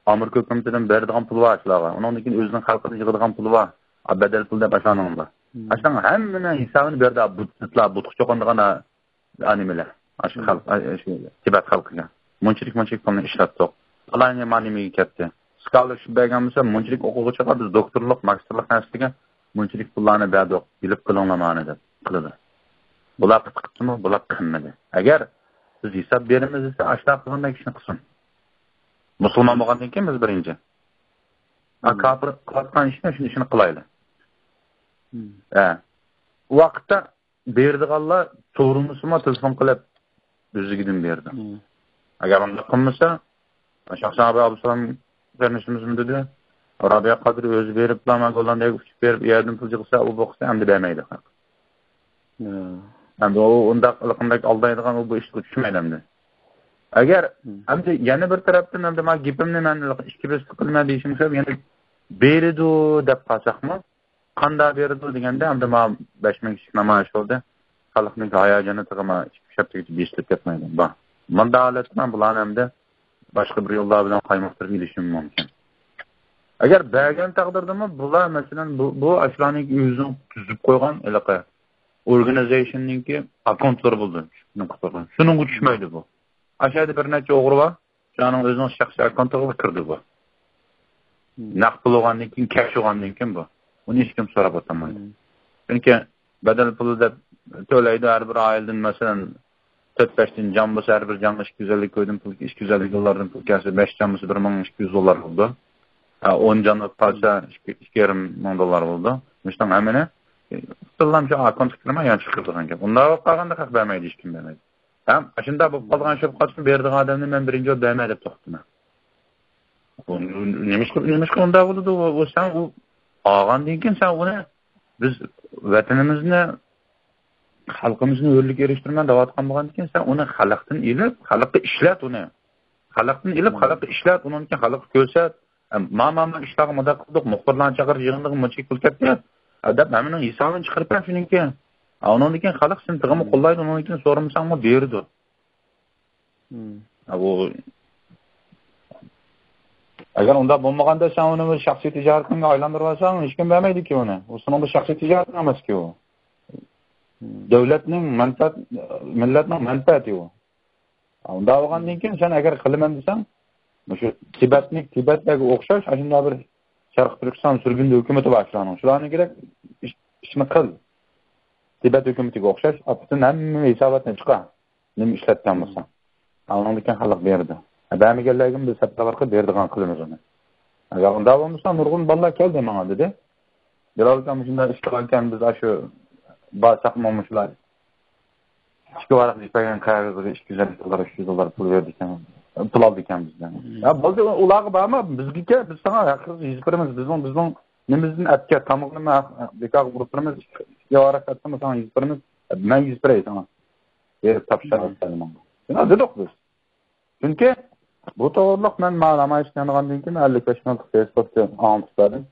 ئامېرىكا ھۆكۈمىتىدىن بېرىدىغان پۇل بار شۇلارغا. ئۇنىڭدىن كېيىن ئۆزىنىڭ خەلقىدىن يىغىدىغان پۇلى بار. ئا، بەدەل پۇل دەپ ئاشۇلارنىڭ بار. ئاشۇنىڭ ھەممىنىڭ ھېسابىنى بۇ يەردە بۇددىستلار، بۇتقا چوقۇنىدىغان ئا نېمىلەر، ئاشۇ خەلق، ئا، شۇ تىبەت خەلقىگە مۇنچىلىك، مۇنچىلىك پۇلنى ئىشلەتتۇق. پالانى ما نېمىگە كەتتى. سكالارشىپ بەرگەن بولسا، مۇنچىلىك ئوقۇغۇچىغا، بىز دوكتورلۇق، ماگىستىرلىق نەرسىگە مۇنچىلىك پۇللارنى بەردۇق، بىلىپ قېلىڭلار مانى دەپ قىلىدۇ. بۇلار قىلىپتىمۇ؟ بۇلار قىلمىدى. ئەگەر بىز ھېساب بېرىمىز دېسە، ئاشۇنداق قىلغاندەك ئىشنى قىلسۇن. مۇسۇلمان بولغاندىن كېيىن بىز بىرىنچى. ھە، كاپىر قىلىۋاتقان ئىشنى، شۇ ئىشنى قىلايلى. ھە. ئۇ ۋاقىتتا بېرىدىغانلار تۇرمىسىمۇ تېلېفون قىلىپ ئۆزلۈكىدىن بېرىدۇ. ئەگەر ئۇنداق قىلمىسا، شاھسان ئاباي ئابدۇسالام قېرىندىشىمىزمۇ دېدى، رابىيە قادىر ئۆزى بېرىپلا، مانا گوللاندىيەگە ئۇچۇپ بېرىپ، ئۇ يەردىن پۇل يىغسا، ئۇ بولسا ئەمدى بەرمەيدۇ خەق. ھە. ئەمدى ئۇ ئۇنداق، ئۇنداق ئالدايدىغان، ئۇ بۇ ئىشقا چۈشمەيدۇ ئەمدى. ئەگەر، ھە. ئەمدى يەنە بىر تەرەپتىن، ئەمدى مانا گېپىمنى مەن ئىككى بۆسۈپ قىلىمەن دېيىشىم شۇ، يەنە بېرىدۇ دەپ قالساقمۇ، قانداق بېرىدۇ دېگەندە، ئەمدى مانا بەش مىڭ كىشىلىك نامايىش بولدى. خەلقنىڭ ھاياجانى تېخىمۇ ئىككى، ئۈچ ھەپتىگىچە بېسىلىپ كەتمەيدۇ. بار. مۇنداق ھالەتتە مەن بۇلارنى ئەمدى باشقا بىر يوللار بىلەن قايمۇقتۇرۇپ ئېلىشىم مۇمكىن. ئەگەر بەرگەن تەقدىردىمۇ، بۇلار، مەسىلەن، بۇ، بۇ ئاشۇلارنىڭ ئۆزىنىڭ تۈزۈپ قويغان ھېلىقى ئورگانىزېيشننىڭكى ئاككونتلىرى بولىدۇ. شۇنىڭغا چۈشمەيدۇ بۇ. ئاشۇ يەردە بىر نەچچە ئوغرى بار. شۇنىڭ ئۆزىنىڭ شەخسىي ئاككونتىغا كىردى بۇ. نەق پۇل بولغاندىن كېيىن، كەش بولغاندىن كېيىن بۇ. ئۇنى ھېچكىم سوراپ ئولتۇرمايدۇ. چۈنكى بەدەل پۇلى دەپ تۆلەيدۇ ھەر بىر ئائىلىدىن، مەسىلەن، تۆت بەشتىن جان بولسا، ھەر بىر جانغا ئىككى يۈز ئەللىك كويدىن پۇل، ئىككى يۈز ئەللىك دوللاردىن پۇل كەلسە، بەش جان بولسا، بىر مىڭ ئىككى يۈز دوللار بولىدۇ. ھە، ئون جان قالسا، ئىككى، ئىككى يېرىم مىڭ دوللار بولىدۇ. مۇشۇنىڭ ھەممىنى، ئە، پۇللام شۇ ئاككونتقا كىرمەي يانچۇققا كىرىدىغان گەپ. ئۇنداق بولۇپ قالغاندا خەق بەرمەيدۇ، ھېچكىم بەرمەيدۇ. ھەم ئاشۇنداق بولۇپ قالغان ئىش بولۇپ قالسىمۇ، بېرىدىغان ئادەمنى مەن بىرىنچى بولۇپ بەرمەي دەپ توختىمەن. بۇ نېمىشقا، نېمىشقا ئۇنداق بولىدۇ؟ ئۇ، ئۇ سەن ئۇ ئالغاندىن كېيىن سەن ئۇنى، بىز ۋەتىنىمىزنى، خەلقىمىزنى ھۆرلۈككە ئېرىشتۈرىمەن دەۋاتقان بولغاندىن كېيىن سەن ئۇنى خەلقتىن ئېلىپ، خەلققە ئىشلەت ئۇنى. خەلقتىن ئېلىپ، خەلققە ئىشلەت، ئۇنىڭدىن كېيىن خەلققە كۆرسەت. ئە، ما، ما، ما ئىشلارغا مۇنداق قىلدۇق، مۇخبىرلارنى چاقىرىپ يىغىندىغا مۇنچە پۇل كەتتى، ئە، دەپ ھەممىنىڭ ھېسابىنى چىقىرىپ بەر شۇنىڭكى. ئە، ئۇنىڭدىن كېيىن خەلق سېنى تېخىمۇ قوللايدۇ، ئۇنىڭدىن كېيىن سورىمىساڭمۇ بېرىدۇ. ئە، بۇ، ئەگەر ئۇنداق بولمىغاندا، سەن ئۇنى بىر شەخسىي تىجارىتىڭگە ئايلاندۇرۇۋالساڭ، ھېچكىم بەرمەيدۇكى ئۇنى. ئۇ سېنىڭ بىر شەخسىي تىجارىتىڭ ئەمەسكى ئۇ. دۆلەتنىڭ مەنپەئەت، مىللەتنىڭ مەنپەئەتى ئۇ. ئۇنداق بولغاندىن كېيىن سەن ئەگەر قىلىمەن دېسەڭ، مۇشۇ تىبەتنى، تىبەتلەرگە ئوخشاش، ئاشۇنداق بىر شەرقىي تۈركىستان سۈرگۈندە ھۆكۈمىتى بار شۇلارنىڭ. شۇلارنىڭكىدەك ئىش، ئىشنى قىل. تىبەت ھۆكۈمىتىگە ئوخشاش، پۈتۈن ھەممە ھېساباتنى چىقار. نېمە ئىشلەتكەن بولسا. ئاندىن كېيىن خەلق بەردى. بەرمىگەنلەرگىمۇ بىز سەپلەر ئارقىلىق بېرىدىغان قىلىمىز ئۇنى. ئەگەر ئۇنداق بولمىسا، نۇرغۇن بالىلار كەلدى ماڭا دېدى. بىلال ئاكا، مۇشۇنداق ئىش قىلغانكەن، بىز ئاشۇ بارساقمۇ مۇشۇلار ئىككى ۋاراق يىپ بەرگەن قەغەزگە ئىككى يۈز ئەللىك دوللار، ئۈچ يۈز دوللار پۇل بەردىكەن، پۇل ئالدىكەن بىزدىن. يا بولدى، ئۇلارغا بارما، بىزگە كەل، بىز ساڭا ھەقىقىي يېزىپ بېرىمىز. بىزنىڭ، بىزنىڭ نېمىمىزدىن ئەتكەن، تامىقىنى بىكارغا ئۇرۇپ تۇرىمىز، ئىككى ۋاراق ئەتسىمۇ ساڭا يېزىپ بېرىمىز. مەن يېزىپ بېرەي ساڭا. بېرىپ تاپشۇر، شۇنداق دېدۇق بىز. چۈنكى بۇ توغرىلىق مەن مانا نامايىشقا يانغاندىن كېيىن ئەللىك بەش مىنۇتلۇق فېيسبۇكتا ئاڭلىتىپ بەردىم.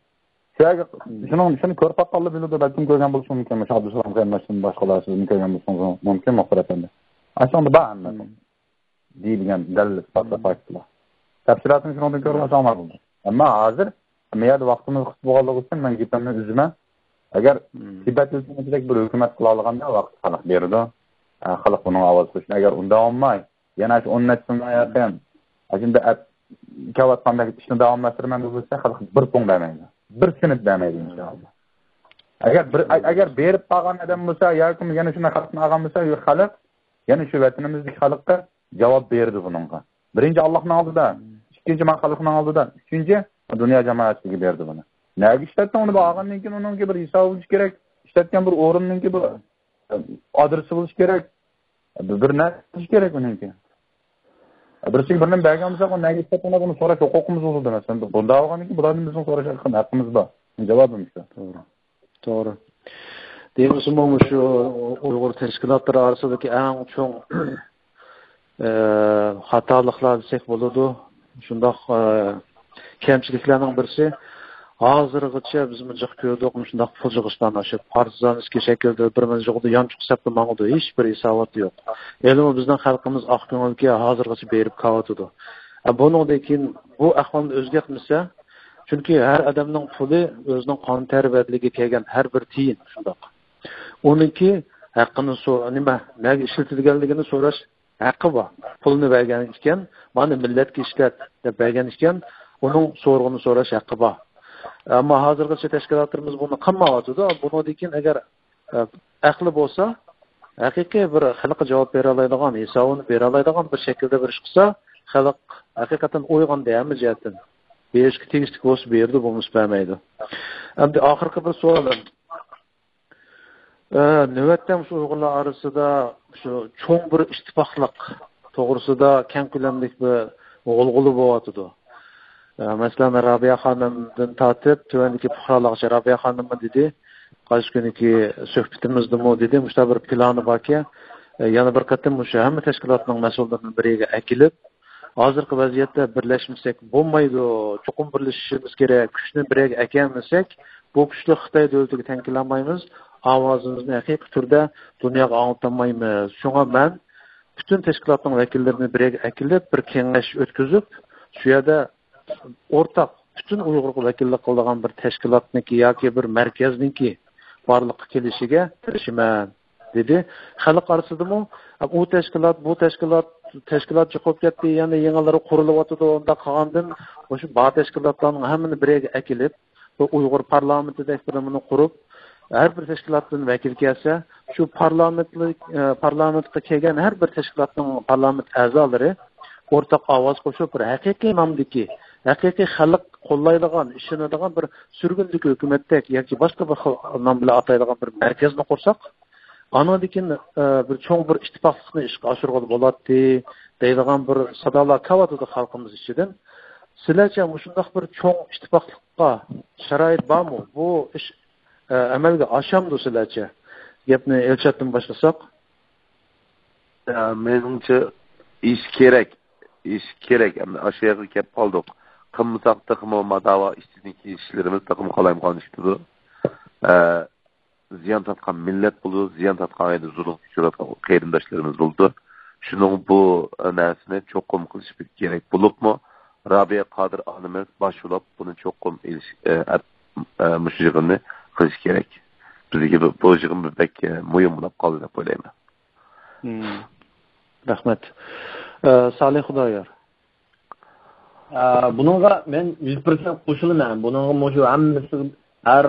شۇ يەرگە، شۇنىڭ، شۇنى كۆرۈپ باققانلار بىلىدۇ، بەلكىم كۆرگەن بولۇشى مۇمكىن. مۇشۇ ئابدۇسالام قېرىنداشتىن باشقىلار سىزمۇ كۆرگەن بولۇشىڭىز مۇمكىن، مۇخبىر ئەپەندى. ئاشۇنىڭدا بار ھەممىسى. دېيىلگەن دەلىل، ئىسپاتلار، فاكتلار. تەپسىلاتىنى شۇنىڭدىن كۆرۈپ ئالساڭلار بولدى. ئەمما ھازىر، ئەمما يەردە ۋاقتىمىز قىس بولغانلىقى ئۈچۈن مەن گېپىمنى ئۈزىمەن. ئەگەر تىبەت ھۆكۈمىتىدەك بىر ھۆكۈمەت قىلالىغاندا ۋاقىت خەلق بېرىدۇ. ئە، خەلق بۇنىڭغا ئاۋاز قوشىدۇ. ئەگەر ئۇنداق بولماي، يەنە شۇ ئون نەچچە يىلدىن يېقىن، ئاشۇنداق ئەپ-، كېلىۋاتقاندەك ئىشنى داۋاملاشتۇرىمەن دېسە، خەلق بىر پۇڭ بەرمەيدۇ. بىر سېنت بەرمەيدۇ، ئىنشائاللا. ئەگەر بىر، ئە-، ئەگەر بېرىپ قالغان ئادەم بولسا، ياكى يەنە شۇنداق خەلقنى ئالغان بولسا، خەلق يەنە شۇ ۋەتىنىمىزدىكى خەلققە جاۋاب بېرىدۇ بۇنىڭغا. بىرىنچى، ئاللاھنىڭ ئالدىدا، ئىككىنچى، مانا خەلقنىڭ ئالدىدا، ئۈچىنچى، دۇنيا جامائەتچىلىكىگە بېرىدۇ بۇنى. نەگە ئىشلەتتىڭ ئۇنى؟ بۇ ئالغاندىن كېيىن ئۇنىڭكى بىر ھېسابى بولۇشى كېرەك، ئىشلەتكەن بىر ئورنىنىڭكى بىر ئادرېسى بولۇشى كېرەك، بىر، بىر نەرسە بولۇشى كېرەك ئۇنىڭكى. بىرسىگە بىر نېمە بەرگەن بولساق، ئۇ نەگە ئىشلەتتىڭ دەپ ئۇنى سوراش ھوقۇقىمىز بولىدۇ، مەسىلەن. بۇنداق بولغاندىن كېيىن بۇلاردىن بىزنىڭ سوراش ھەققىمىز بار. جاۋابىم شۇ. توغرا. توغرا. دېمىسىمۇ، مۇشۇ ئۇيغۇر تەشكىلاتلىرى ئارىسىدىكى ئەڭ چوڭ، ئە، خاتالىقلار دېسەك بولىدۇ. شۇنداق، ئە، كەمچىلىكلەرنىڭ بىرسى، ھازىرغىچە بىزمۇ جىق كۆردۇق، مۇشۇنداق پۇل يىغىشلارنى، ئاشۇ پارتىزانسكىي شەكىلدە بىر مىليون يانچۇق سەپلا ماڭىدۇ، ھېچ بىر ھېسابات يوق. ھېلىمۇ بىزنىڭ خەلقىمىز ئاق كۆڭۈلگە ھازىرغىچە بېرىپ كېلىۋاتىدۇ. ئە، بۇنىڭدىن كېيىن بۇ ئەھۋالنى ئۆزگەرتمىسە، چۈنكى ھەر ئادەمنىڭ پۇلى ئۆزىنىڭ قان تەر بەدىلىگە كەلگەن ھەر بىر تىيىن شۇنداق. ئۇنىڭكى ھەققىنى سو-، نېمە، نەگە ئىشلىتىلگەنلىكىنى سوراش ھەققى بار. پۇلنى بەرگەن ئىكەن، مانا مىللەتكە ئىشلەت دەپ بەرگەن ئىكەن، ئۇنىڭ سورىقىنى سوراش ھەققى بار. ئەمما ھازىرغىچە تەشكىلاتلىرىمىز بۇنى قىلمايۋاتىدۇ. بۇنىڭدىن كېيىن ئەگەر، ئە، ئەقلى بولسا، ھەقىقىي بىر خەلققە جاۋاب بېرەلەيدىغان، ھېسابىنى بېرەلەيدىغان بىر شەكىلدە بىر ئىش قىلسا، خەلق ھەقىقەتەن ئويغاندى ھەممە جەھەتتىن. بېرىشكە تېگىشلىك بولسا بېرىدۇ، بولمىسا بەرمەيدۇ. ئەمدى ئاخىرقى بىر سوئال. ئە، نۆۋەتتە مۇشۇ ئۇيغۇرلار ئارىسىدا شۇ چوڭ بىر ئىتتىپاقلىق توغرىسىدا كەڭ كۆلەملىك بىر غۇلغۇلا بولۇۋاتىدۇ. ئە، مەسىلەن، رابىيە خانىمدىن تارتىپ، تۆۋەندىكى پۇقرالارغىچە رابىيە خانىممۇ دېدى، قايسى كۈنىكى سۆھبىتىمىزدىمۇ دېدى، مۇشۇنداق بىر پىلانى باركەن، ئە، يەنە بىر قېتىم مۇشۇ ھەممە تەشكىلاتنىڭ مەسئۇللىرىنى بىر يەرگە ئەكېلىپ، ھازىرقى ۋەزىيەتتە بىرلەشمىسەك بولمايدۇ، چوقۇم بىرلىشىشىمىز كېرەك، كۈچنى بىر يەرگە ئەكەلمىسەك، بۇ كۈچلۈك خىتاي دۆلىتىگە تەڭ كېلەلمەيمىز، ئاۋازىمىزنى ھەقىقىي تۈردە دۇنياغا ئاڭلىتالمايمىز. شۇڭا مەن پۈتۈن تەشكىلاتنىڭ ۋەكىللىرىنى بىر يەرگە ئەكېلىپ، بىر كېڭەش ئۆتكۈزۈپ، شۇ يەردە ئورتاق پۈتۈن ئۇيغۇرغا ۋەكىللىك قىلىدىغان بىر تەشكىلاتنىڭكى ياكى بىر مەركەزنىڭكى بارلىققا كېلىشىگە تىرىشىمەن، دېدى. خەلق ئارىسىدىمۇ ئۇ تەشكىلات، بۇ تەشكىلات، تەشكىلات چوقۇپ كەتتى، يەنە يېڭىلىرى قۇرۇلۇۋاتىدۇ، ئۇنداق قىلغاندىن مۇشۇ بار تەشكىلاتلارنىڭ ھەممىنى بىر يەرگە ئەكېلىپ، بۇ ئۇيغۇر پارلامېنتىدەك بىر نېمىنى قۇرۇپ، ھەر بىر تەشكىلاتتىن ۋەكىل كەلسە، شۇ پارلامېنتلىق، ئە، پارلامېنتقا كەلگەن ھەر بىر تەشكىلاتنىڭ پارلامېنت ئەزالىرى ئورتاق ئاۋاز قوشۇپ، بىر ھەقىقىي نامدىكى، ھەقىقىي خەلق قوللايدىغان، ئىشىنىدىغان بىر سۈرگۈندىكى ھۆكۈمەتتەك ياكى باشقا بىر خىل نام بىلەن ئاتايدىغان بىر مەركەزنى قۇرساق، ئانىڭدىن كېيىن، ئە، بىر چوڭ بىر ئىتتىپاقلىقنى ئىشقا ئاشۇرغىلى بولاتتى، دەيدىغان بىر سادالار كېلىۋاتىدۇ خەلقىمىز ئىچىدىن. سىلەرچە مۇشۇنداق بىر چوڭ ئىتتىپاقلىققا شارائىت بارمۇ؟ بۇ ئىش، ئە، ئەمەلگە ئاشامدۇ سىلەرچە؟ گەپنى ئىلشاتتىن باشلىساق. ئە، مېنىڭچە، ئىش كېرەك. ئىش كېرەك. ئەمدى ئاشۇ يەرگە كەپ قالدۇق. قىلمىساق تېخىمۇ ماداۋا ئىشتىن كېيىشلىرىمىز تېخىمۇ قالايمىقانلىشىپ كېتىدۇ. ئە، زىيان تارتقان مىللەت بولىدۇ، زىيان تارتقان يەردە زۇلۇمغا ئۇچراۋاتقان قېرىنداشلىرىمىز بولىدۇ. شۇنىڭ بۇ نەرسىنى چوقۇم قىلىش كېرەك. بولۇپمۇ رابىيە قادىر ئانىمىز باش بولۇپ بۇنى چوقۇم ئېلىش، ئە، ئەپ-، ئە، مۇشۇ يىغىننى قىلىش كېرەك. بىزگە بۇ، بۇ يىغىن بەك، ئە، مۇھىم بولۇپ قالدى دەپ ئويلايمەن. مم. رەھمەت. ئە، سالىھ خۇدايار. ئە، بۇنىڭغا مەن يۈز پىرسەنت قوشۇلىمەن. بۇنىڭغا مۇشۇ ھەممىسى، ھەر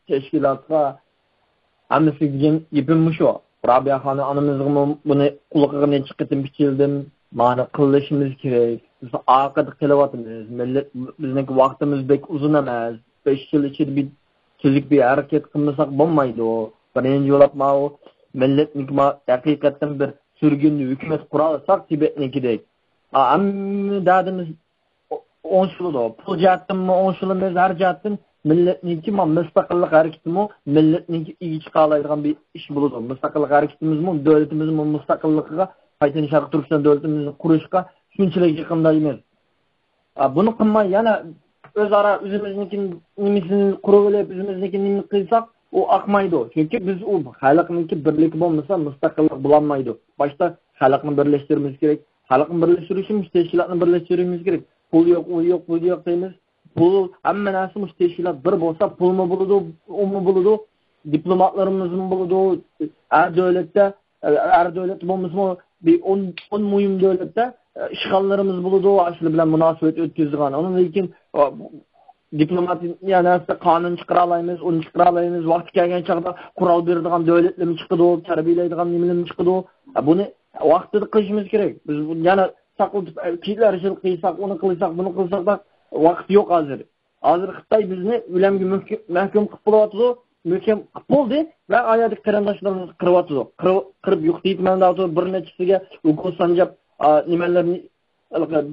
تەشكىلاتقا ھەممىسى دېگەن گېپىم مۇشۇ. رابىيە خانىم ئانىمىزغىمۇ بۇنى قۇلىقىغا نەچچە قېتىم پىچىلدىم. مانا قىلىشىمىز كېرەك. بىز ئارقىدا قېلىۋاتىمىز. مىللەت، بىزنىڭكى ۋاقتىمىز بەك ئۇزۇن ئەمەس. بەش يىل ئىچىدە بىر تۈزۈك بىر ھەرىكەت قىلمىساق بولمايدۇ. بىرىنچى بولۇپ ماۋۇ مىللەتنىڭكى ما-، ھەقىقەتەن بىر سۈرگۈن ھۆكۈمەت قۇرالىساق تىبەتنىڭكىدەك. ئا، ھەممە دەردىمىز ئوڭشىلىدۇ. پۇل جەھەتتىنمۇ ئوڭشىلىمىز، ھەر جەھەتتىن مىللەتنىڭكى ما-، مۇستەقىللىق ھەرىكىتىمۇ مىللەتنىڭكى ئىگە چىقالايدىغان بىر ئىش بولىدۇ. مۇستەقىللىق ھەرىكىتىمىزمۇ، دۆلىتىمىزمۇ مۇستەقىللىقىغا، قايتىدىن شەرقىي تۈركىستان دۆلىتىمىزنى قۇرۇشقا شۇنچىلىك يېقىندايمىز. ئا، بۇنى قىلماي يەنە ئۆزئارا ئۆزىمىزنىڭكى نېمىسىنى قۇرۇۋېلىپ، ئۆزىمىزنىڭكى نېمىنى قىلساق، ئۇ ئاقمايدۇ. چۈنكى بىز ئۇ خەلقنىڭكى بىرلىكى بولمىسا، مۇستەقىللىق بولالمايدۇ. باشتا خەلقنى بىرلەشتۈرمىز كېرەك. خەلقنى بىرلەشتۈرۈش ئۈچۈن مۇشۇ تەشكىلاتنى بىرلەشتۈرۈشىمىز كېرەك. پۇل يوق، ئۇ يوق، بۇ يوق دەيمىز. پۇل، ھەممە نەرسە مۇشۇ تەشكىلات بىر بولسا، پۇلمۇ بولىدۇ، ئۇمۇ بولىدۇ، دىپلوماتلىرىمىزمۇ بولىدۇ. ھەر دۆلەتتە، ھەر دۆلەتتە بولمىسىمۇ، بىر ئون، ئون مۇھىم دۆلەتتە ئىشخانىلىرىمىز بولىدۇ، ئاشۇلار بىلەن مۇناسىۋەت ئۆتكۈزىدىغان. ئۇنىڭدىن كېيىن، دىپلوماتىيە نەرسىدە قانۇن چىقىرالايمىز، ئۇنى چىقىرالايمىز. ۋاقتى كەلگەن چاغدا قورال بېرىدىغان دۆلەتلەرمۇ چىقىدۇ، تەربىيەلەيدىغان نېمىلەرمۇ چىقىدۇ. بۇنى ۋاقتىدا قىلىشىمىز كېرەك. بىز بۇنى يەنە ساقلىتىپ، كېيىنلەر يىل قىلساق، ئۇنى قىلساق، بۇنى قىلساق دەپ ۋاقىت يوق ھازىر. ھازىر خىتاي بىزنى ئۆلۈمگە مۆھكەم، مەھكۇم قىلىپ بولۇۋاتىدۇ. مۆھكەم قىلىپ بولدى. ۋە ئاياغدىكى قېرىنداشلىرىمىزنى قىرىۋاتىدۇ. قىرىپ، قىرىپ يوقىتىۋېتىمەن دەۋاتىدۇ. بىر نەچچىسىگە ئوكۇل سانجاپ، ئا، نېمىلەرنى،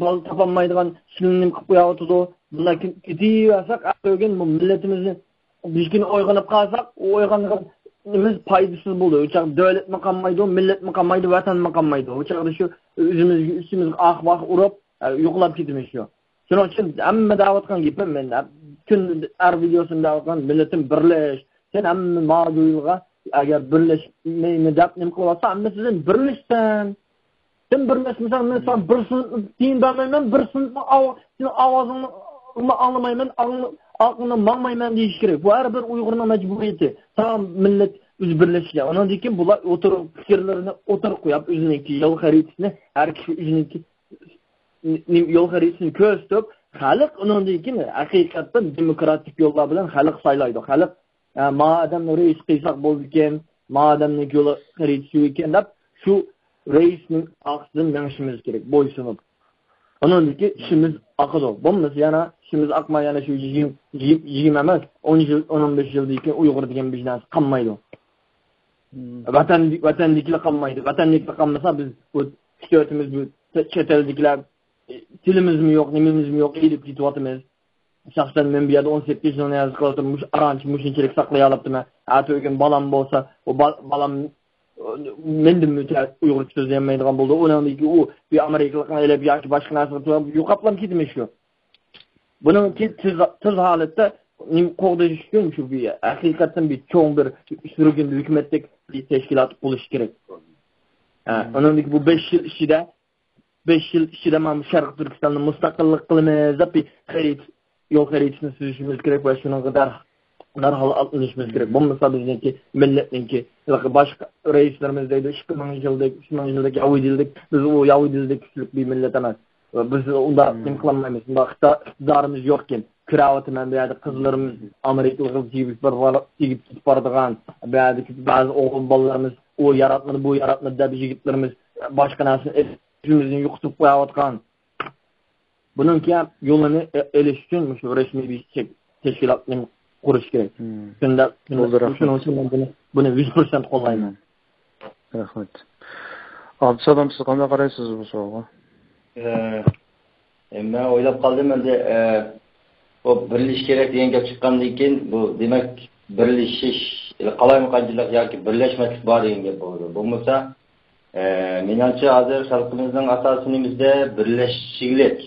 بالا تاپالمايدىغان ئىشلىرىنى نېمە قىلىپ قويۇۋاتىدۇ. بۇنداق كېتىۋەرسەك، ئەتىگۈن بۇ مىللىتىمىزنى بىر كۈنى ئويغىنىپ قالساق، ئۇ ئويغانغىنىمىز پايدىسىز بولىدۇ. ئۇ چاغدا دۆلەتمۇ قالمايدۇ، مىللەتمۇ قالمايدۇ، ۋەتەنمۇ قالمايدۇ. ئۇ چاغدا شۇ ئۆزىمىزگە ئۈستىمىزگە ئاق-ۋاق ئۇرۇپ، ئە، يوقىلاپ كېتىمىز شۇ. شۇنىڭ ئۈچۈن ھەممە دەۋاتقان گېپىم، مەن پۈتۈن ھەر ۋىدېيوسىمدا دەۋاتقان، مىللىتىم بىرلەش. سەن ھەممە ماۋۇ يولغا ئەگەر بىرلەشمەيمەن دەپ نېمە قىلىۋاتسا، ھەممە سىزدىن بىرلەشسەن. سەن بىرلەشمىسەڭ، مەن ساڭا بىر سېنىتنى تىيىن بەرمەيمەن، بىر سېنىتنىڭ ئاۋ-، سېنىڭ ئاۋازىڭنى ئاڭلىمايمەن، ئاڭ-، ئارقىڭدىن ماڭمايمەن دېيىش كېرەك. بۇ ھەر بىر ئۇيغۇرنىڭ مەجبۇرىيىتى. ساڭا مىللەت ئۆزى بىرلەشكەن. ئۇنىڭدىن كېيىن بۇلار ئوتتۇرىغا پىكىرلىرىنى ئوتتۇرىغا قويۇپ، ئۆزىنىڭكى يول خەرىتىسىنى، ھەر كىشى ئۆزىنىڭكى نېمە، يول خەرىتىسىنى كۆرسىتىپ، خەلق ئۇنىڭدىن كېيىن ھەقىقەتەن دېموكراتىك يوللار بىلەن خەلق سايلايدۇ. خەلق، ھە، ما ئادەمنى رەئىس قىلساق بولىدىكەن، ما ئادەمنىڭ يول خەرىتىسى شۇ ئىكەن دەپ، شۇ رەئىسنىڭ ئارقىسىدىن مېڭىشىمىز كېرەك، بويسۇنۇپ. ئۇنىڭدىن كېيىن ئىشىمىز ئاقىدۇ. بولمىسا يەنە ئىشىمىز ئاقماي، يەنە شۇ يىگىرمە، يىگىرمە، يىگىرمە ئەمەس، ئون يىل، ئون، ئون بەش يىلدىن كېيىن ئۇيغۇر دېگەن بىر نەرسە قالمايدۇ. ۋەتەن، ۋەتەندىكىلەر قالمايدۇ. ۋەتەندىكىلەر قالمىسا، بىز بۇ ئۈچ تۆتىمىز بۇ چەت ئەلدىكىلەر، ئى، تىلىمىزمۇ يوق، نېمىمىزمۇ يوق، ئېلىپ كېتىۋاتىمىز. شەخسەن مەن بۇ يەردە ئون سەككىز يىلنى ھەزىر قىلىۋاتىمەن، مۇشۇ ئارانچە، مۇشۇنچىلىك ساقلىيالاپتىمەن. ئەتە ئۆگۈن بالام بولسا، ئۇ بال-، بالام، ئى، مەندىن ئۆتە ئۇيغۇرچە سۆزلىيەلمەيدىغان بولدى. ئۇنىڭدىن كېيىن ئۇ بىر ئامېرىكىلىقنى ئېلىپ ياكى باشقا نەرسىگە يوقاپلا كېتىمىز شۇ. بۇنىڭكى تېز، تېز ھالەتتە نېمە قوغداش ئۈچۈن شۇ بىر ھەقىقەتەن بىر چوڭ بىر سۈرگۈن ھۆكۈمەتتەك بىر تەشكىلات بولۇشى كېرەك. ھە، ئۇنىڭدىن كېيىن بۇ بەش يىل ئىچىدە، بەش يىل ئىچىدە مانا شەرقىي تۈركىستاننى مۇستەقىللىق قىلىمىز دەپ بىر خەرىتە، يول خەرىتىسىنى تۈزۈشىمىز كېرەك ۋە شۇنىڭغا دەر-، دەرھال ئاتلىنىشىمىز كېرەك. بولمىسا بىزنىڭكى مىللەتنىڭكى، باشقا رەئىسلىرىمىز دەيدۇ، ئىككى مىڭ يىلدەك، ئۈچ مىڭ يىلدەك يەھۇدىيلىك، بىز ئۇ يەھۇدىيلىك كۈچلۈك بىر مىللەت ئەمەس. بىز ئۇنداق نېمە قىلالمايمىز، ئۇنداق ئىقتىدا-، ئىقتىدارىمىز يوقكەن. كۆرۈۋاتىمەن، بۇ يەردە قىزلىرىمىز ئامېرىكىلىققا تېگىپ بار-، تېگىپ كېتىپ بارىدىغان، بۇ يەردىكى بەزى ئوغۇل بالىلىرىمىز ئۇ ياراتمىدى، بۇ ياراتمىدى دەپ، يىگىتلىرىمىز باشقا نەرسىنى ئېلىپ، ئۆزىمىزنى يوقىتىپ قويۇۋاتقان. بۇنىڭكى يولىنى ئېلىش ئۈچۈن مۇشۇ رەسمىي بىر تەشكىلاتنى قۇرۇش كېرەك. شۇنداق، شۇنداق، بولدى، رەھمەت. شۇنىڭ ئۈچۈن مەن بۇنى، بۇنى يۈز پىرسەنت قوللايمەن. رەھمەت. ئابدۇسالام، سىز قانداق قارايسىز بۇ سوئالغا؟ ئە، ئە، مەن ئويلاپ قالدىم ئەمدى، ئە، بۇ بىرلىشىش كېرەك دېگەن گەپ چىققاندىن كېيىن، بۇ دېمەك بىرلىشىش، قالايمىقانچىلىق ياكى بىرلەشمەسلىك بار دېگەن گەپ بولىدۇ. بولمىسا، ئە، مېنىڭچە ھازىر خەلقىمىزنىڭ ئاساسىي نېمىسىدە بىرلەشكۈلۈك.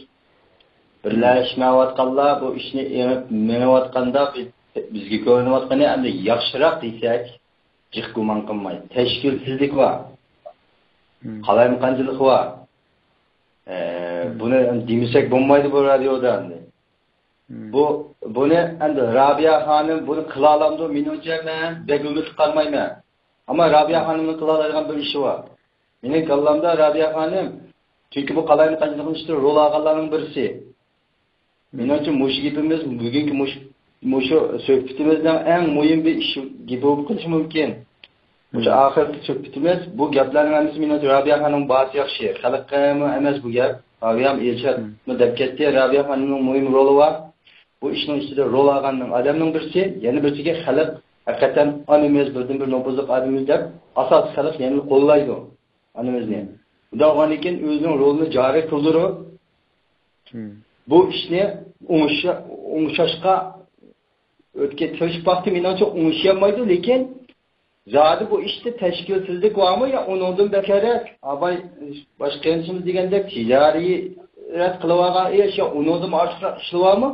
بىرلەشمەيۋاتقانلار بۇ ئىشنى ئېڭىپ مېڭىۋاتقاندا، بىز، بىزگە كۆرۈنۈۋاتقىنى ئەمدى ياخشىراق دېسەك، جىق گۇمان قىلماي، تەشكىلسىزلىك بار. قالايمىقانچىلىق بار. ئە، بۇنى دېمىسەك بولمايدۇ بۇ رادىيودا ئەمدى. بۇ، بۇنى ئەمدى رابىيە خانىم بۇنى قىلالامدۇ؟ مېنىڭچە مەن بەك ئۈمىدلىك قارىمايمەن. ئەمما رابىيە خانىمنىڭ قىلالايدىغان بىر ئىشى بار. مېنىڭ كاللامدا رابىيە خانىم، چۈنكى بۇ قالايمىقانچىلىقنىڭ ئىچىدە رول ئالغانلارنىڭ بىرسى. مېنىڭچە مۇشۇ گېپىمىز بۈگۈنكى مۇشۇ، مۇشۇ سۆھبىتىمىزنىڭ ئەڭ مۇھىم بىر ئىش گېپى بولۇپ قېلىشى مۇمكىن. مۇشۇ ئاخىرقى سۆھبىتىمىز، بۇ گەپلەرنىڭ ھەممىسى مېنىڭچە رابىيە خانىم بارسا ياخشى. خەلققىمۇ ئەمەس بۇ گەپ. رابىيەم ئېلشادمۇ دەپ كەتتى. رابىيە خانىمنىڭ مۇھىم رولى بار. بۇ ئىشنىڭ ئىچىدە رول ئالغاننىڭ ئادەمنىڭ بىرسى، يەنە بىرسىگە خەلق ھەقىقەتەن ئانىمىز، بىردىن بىر نوپۇزلۇق ئادىمىز دەپ ئاساسىي خەلق يەنە قوللايدۇ ئانىمىزنى. بۇنداق بولغاندىن كېيىن ئۆزىنىڭ رولىنى جارى قىلدۇرۇپ، بۇ ئىشنى ئوڭشا-، ئوڭشاشقا ئۆتكە تىرىشىپ باقتى، مېنىڭچە ئوڭشىيالمايدۇ، لېكىن زادى بۇ ئىشتا تەشكىلسىزلىك بارمۇ يا ئۇنىڭدىن بەتتەررەك؟ ئاباي، باشقا قېرىندىشىمىز دېگەندەك تىجارەت قىلىۋالغان ئىش يا ئۇنىڭدىن ئارتۇقراق ئىشلىۋالمۇ؟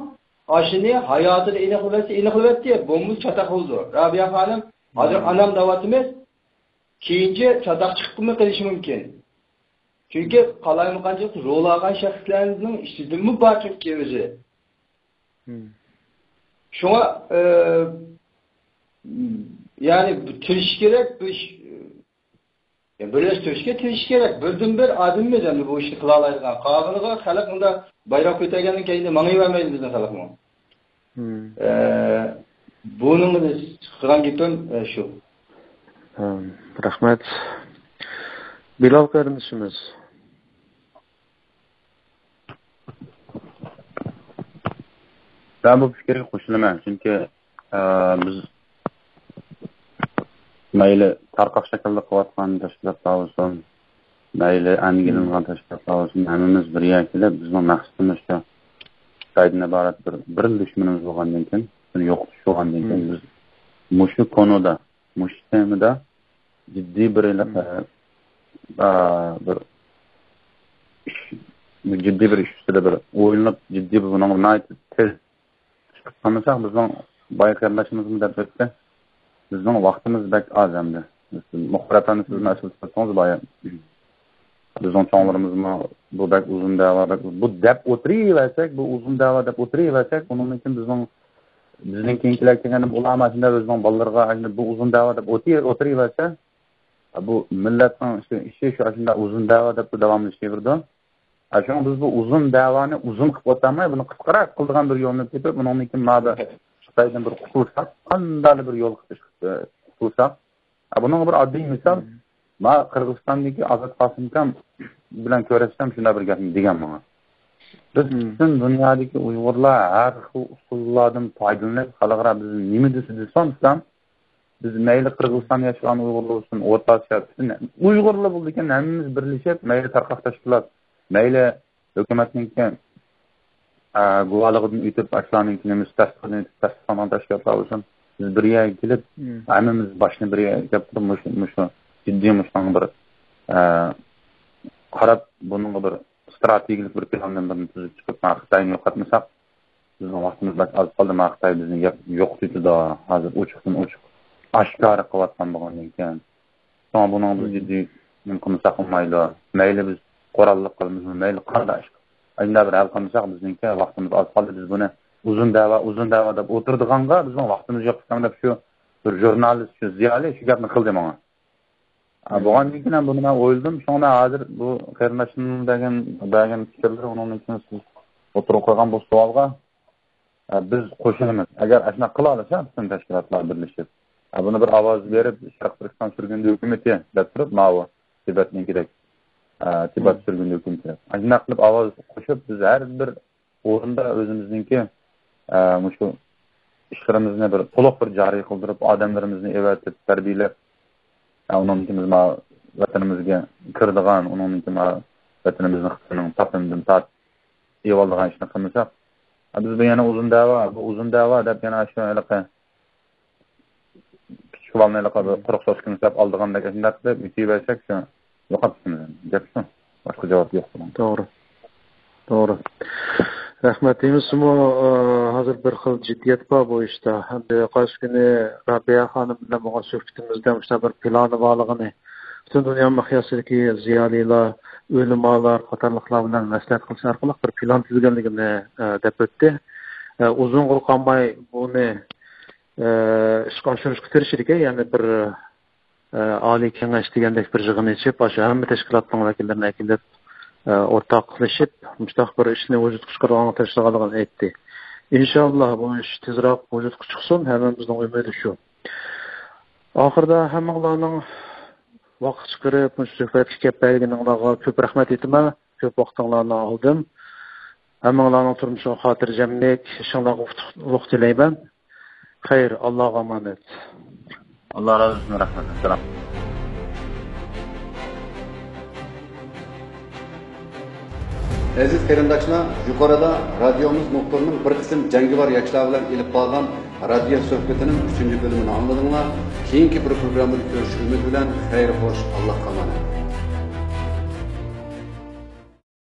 ئاشۇنى ھاياتىدا ئېنىقلىۋەتسە ئېنىقلىۋەتتى، بولمىسا چاتاق بولىدۇ. رابىيە خانىم، ھازىر ئانام دەۋاتىمىز، كېيىنچە چاتاق چىقىپمۇ قېلىشى مۇمكىن. چۈنكى قالايمىقانچىلىق رول ئالغان شەخسلەرنىڭ ئىچىدىنمۇ بار چۈنكى ئۆزى. شۇڭا، ئە، يەنى بۇ تىرىشىش كېرەك، بۇ ئىش، يا بىرلەشتۈرۈشكە تىرىشىش كېرەك. بىردىنبىر ئادىمىمىز ئەمدى بۇ ئىشنى قىلالايدىغان. قالغىنىغا خەلق ئۇنداق بايراق كۆتەرگەندىن كەينىدە ماڭىۋەرمەيدۇ بىزنىڭ خەلقمۇ. ئە، بۇنىڭ قىلغان گېپىم، ئە، شۇ. ھە، رەھمەت. بىلال قېرىندىشىمىز. مەن بۇ پىكىرگە قوشۇلىمەن، چۈنكى، ئە، بىز مەيلى تارقاق شەكىلدە قىلىۋاتقان تەشكىلاتلار بولسۇن، مەيلى ئەنگىلىنغان تەشكىلاتلار بولسۇن، ھەممىمىز بىر يەرگە كېلىپ، بىزنىڭ مەقسىتىمىز شۇ خىتايدىن ئىبارەت بىر، بىر دۈشمىنىمىز بولغاندىن كېيىن، شۇنى يوقىتىش بولغاندىن كېيىن، بىز مۇشۇ كونىدا، مۇشۇ تېمىدا جىددىي بىر، ئە، ئە، بىر ئىش، جىددىي بىر ئىش ئۈستىدە بىر ئويلىنىپ، جىددىي بىر بۇنىڭغا ناھايىتى تېز چىقىپ قالمىساق، بىزنىڭ بايا قېرىنداشىمىزمۇ دەپ ئۆتتى. بىزنىڭ ۋاقتىمىز بەك ئاز ئەمدى. مۇخبىر ئەپەندى، سىزمۇ ئەسلىدە سۆزلىدىڭىز بايا. بىزنىڭ چوڭلىرىمىزمۇ بۇ بەك ئۇزۇن دەۋا، بەك ئۇز-، بۇ دەپ ئولتۇرۇۋەرسەك، بۇ ئۇزۇن دەۋا دەپ ئولتۇرۇۋەرسەك، ئۇنىڭدىن كېيىن بىزنىڭ، بىزدىن كېيىنكىلەر كەلگەندە ئۇلارمۇ ئاشۇنداق ئۆزىنىڭ بالىلىرىغا ئاشۇنداق بۇ ئۇزۇن دەۋا دەپ ئولتۇرۇۋەرسە، بۇ مىللەتنىڭ ئىشى، ئىشى شۇ ئاشۇنداق ئۇزۇن دەۋا دەپلا داۋاملىشىۋېرىدۇ. ھە، شۇڭا بىز بۇ ئۇزۇن دەۋانى ئۇزۇن قىلىپ ئولتۇرماي، بۇنى قىسقىراق قىلىدىغان بىر يولنى تېپىپ، ئۇنىڭدىن كېيىن مادا خىتايدىن بىر قۇتۇلساق، قانداقلا بىر يول قۇتۇلساق. ھە، بۇنىڭغا بىر ئاددىي مىسال، ما قىرغىزىستاندىكى ئازات قاسىمكام بىلەن كۆرۈشسەم شۇنداق بىر گەپنى دېگەن ماڭا. بىز پۈتۈن دۇنيادىكى ئۇيغۇرلار ھەر خىل ئۇسۇللاردىن پايدىلىنىپ، خەلقئارا بىزنى نېمە دېسە دېسۇن، بىز مەيلى قىرغىزىستان ياشىغان ئۇيغۇرلار بولسۇن، ئورتا ئاسىيا، پۈتۈن ئۇيغۇرلار بولىدىكەن، ھەممىمىز بىرلىشىپ، مەيلى تارقاق تەشكىلات، مەيلى ھۆكۈمەتنىڭكى، ئە، گۇۋاھلىقىدىن ئۆتۈپ، ئاشۇلارنىڭكى نېمىسى تەستىقىدىن ئۆتۈپ، تەستىقلانغان تەشكىلاتلار بولسۇن، بىز بىر يەرگە كېلىپ، مم، ھەممىمىز باشنى بىر يەرگە كەلتۈرۈپ، مۇشۇ، مۇشۇ جىددىي مۇشۇنىڭغا بىر، ئە، قاراپ، بۇنىڭغا بىر ئىستراتېگىيەلىك بىر پىلاندىن بىرنى تۈزۈپ چىقىپ، مانا خىتاينى يوقاتمىساق، بىزنىڭ ۋاقتىمىز بەك ئاز قالدى. مانا خىتاي بىزنى ياق-، يوقىتىۋېتىدۇ. ھازىر ئوچۇقتىن ئوچۇق، ئاشكارا قىلىۋاتقان بولغاندىن كېيىن، شۇڭا بۇنىڭغا بىز جىددىي نېمە قىلمىساق بولمايدۇ. مەيلى بىز قوراللىق قىلىمىزمۇ، مەيلى قانداق ئىش، ئەگەر بىر ھەل قىلمىساق، بىزنىڭكى ۋاقتىمىز ئاز قالدى. بىز بۇنى ئۇزۇن دەۋا، ئۇزۇن دەۋا دەپ ئولتۇرىدىغانغا بىزنىڭ ۋاقتىمىز يوق ئىكەن دەپ شۇ بىر ژۇرنالىست، شۇ زىيالىي شۇ گەپنى قىلدى ماڭا. ئا، بولغاندىن كېيىن ھەم بۇنى مەن ئويلىدىم. شۇڭا ھازىر بۇ قېرىنداشنىڭ بەرگەن، بەرگەن پىكىرلىرى، ئۇنىڭدىن كېيىن سىز ئوتتۇرىغا قويغان بۇ سوئالغا، ئە، بىز قوشۇلىمىز. ئەگەر ئاشۇنداق قىلالىسا، پۈتۈن تەشكىلاتلار بىرلىشىپ، ئە، بۇنى بىر ئاۋاز بېرىپ، شەرقىي تۈركىستان سۈرگۈندە ھۆكۈمىتى دەپ تۇرۇپ، ماۋۇ تىبەتنىڭكىدەك، ئە، تىبەت سۈرگۈندە ھۆكۈمىتى دەپ. ئاشۇنداق قىلىپ ئاۋاز قوشۇپ، بىز ھەر بىر ئورۇندا ئۆزىمىزنىڭكى، ئە، مۇشۇ ئىشلىرىمىزنى بىر تولۇق بىر جارى قىلدۇرۇپ، ئادەملىرىمىزنى ئەۋەتىپ، تەربىيەلەپ، ئە، ئۇنىڭدىن كېيىن بىز مانا ۋەتىنىمىزگە كىرىدىغان، ئۇنىڭدىن كېيىن مانا ۋەتىنىمىزنى خىتاينىڭ تاپىنىدىن تارتىپ ئېلىۋالىدىغان ئىشنى قىلمىساق، ئە، بىز بۇ يەنە ئۇزۇن دەۋا، بۇ ئۇزۇن دەۋا دەپ يەنە شۇ ھېلىقى كىچىك بالىنى ھېلىقى بىر قۇرۇق سوسكىنى سېلىپ ئالىدىغاندەك ئاشۇنداق قىلىپ يۆتىۋەرسەك، شۇ يوقاپ كېتىمىز. گەپ شۇ. باشقا جاۋاب يوق بۇنىڭ. توغرا. توغرا. رەھمەت دەيمىز. ئە، ھازىر بىر خىل جىددىيەت بار بۇ ئىشتا. ئەمدى قايسى كۈنى رابىيە خانىم بىلەن بولغان سۆھبىتىمىزدە مۇشۇنداق بىر پىلانى بارلىقىنى، پۈتۈن دۇنيا مىقياسىدىكى زىيالىيلار، ئۆلىمالار قاتارلىقلار بىلەن مەسلىھەت قىلىش ئارقىلىق بىر پىلان تۈزگەنلىكىنى، ئە، دەپ ئۆتتى. ئە، ئۇزۇنغا قالماي بۇنى، ئە، ئىشقا ئاشۇرۇشقا تىرىشىدىكەن، يەنى بىر ئە، ئالىي كېڭەش دېگەندەك بىر يىغىن ئېچىپ، ئاشۇ ھەممە تەشكىلاتنىڭ ۋەكىللىرىنى ئەكېلىپ، ئە، ئورتاقلىشىپ، مۇشۇنداق بىر ئىشنى ۋۇجۇدقا چىقىرىدىغانلىقىنى تىرىشىدىغانلىقىنى ئېيتتى. ئىنشاللا بۇ ئىش تېزراق ۋۇجۇدقا چىقسۇن، ھەممىمىزنىڭ ئۈمىدى شۇ. ئاخىرىدا ھەممىڭلارنىڭ ۋاقىت چىقىرىپ، مۇشۇ سۆھبەتكە كەپ بەرگىنىڭلارغا كۆپ رەھمەت ئېيتىمەن. كۆپ ۋاقتىڭلارنى ئالدىم. ھەممىڭلارنىڭ تۇرمۇشىغا خاتىرجەملىك، ئىشىڭلارغا ئۇتۇقلۇق تىلەيمەن. خەير، ئاللاغا ئامانەت. ئاللا رازى بولسۇن، رەھمەت. ئەسسالام. ئەزىز قېرىنداشلار، يۇقىرىدا رادىيومىز نۇقتىرىنىڭ بىر قىسىم جەڭگىۋار ياشلار بىلەن ئېلىپ بارغان رادىيو سۆھبىتىنىڭ ئۈچىنچى بۆلۈمىنى ئاڭلىدىڭلار. كېيىنكى بىر پروگراممىدا كۆرۈشۈش ئۈمىدى بىلەن خەير خوش، ئاللاغا ئامانەت.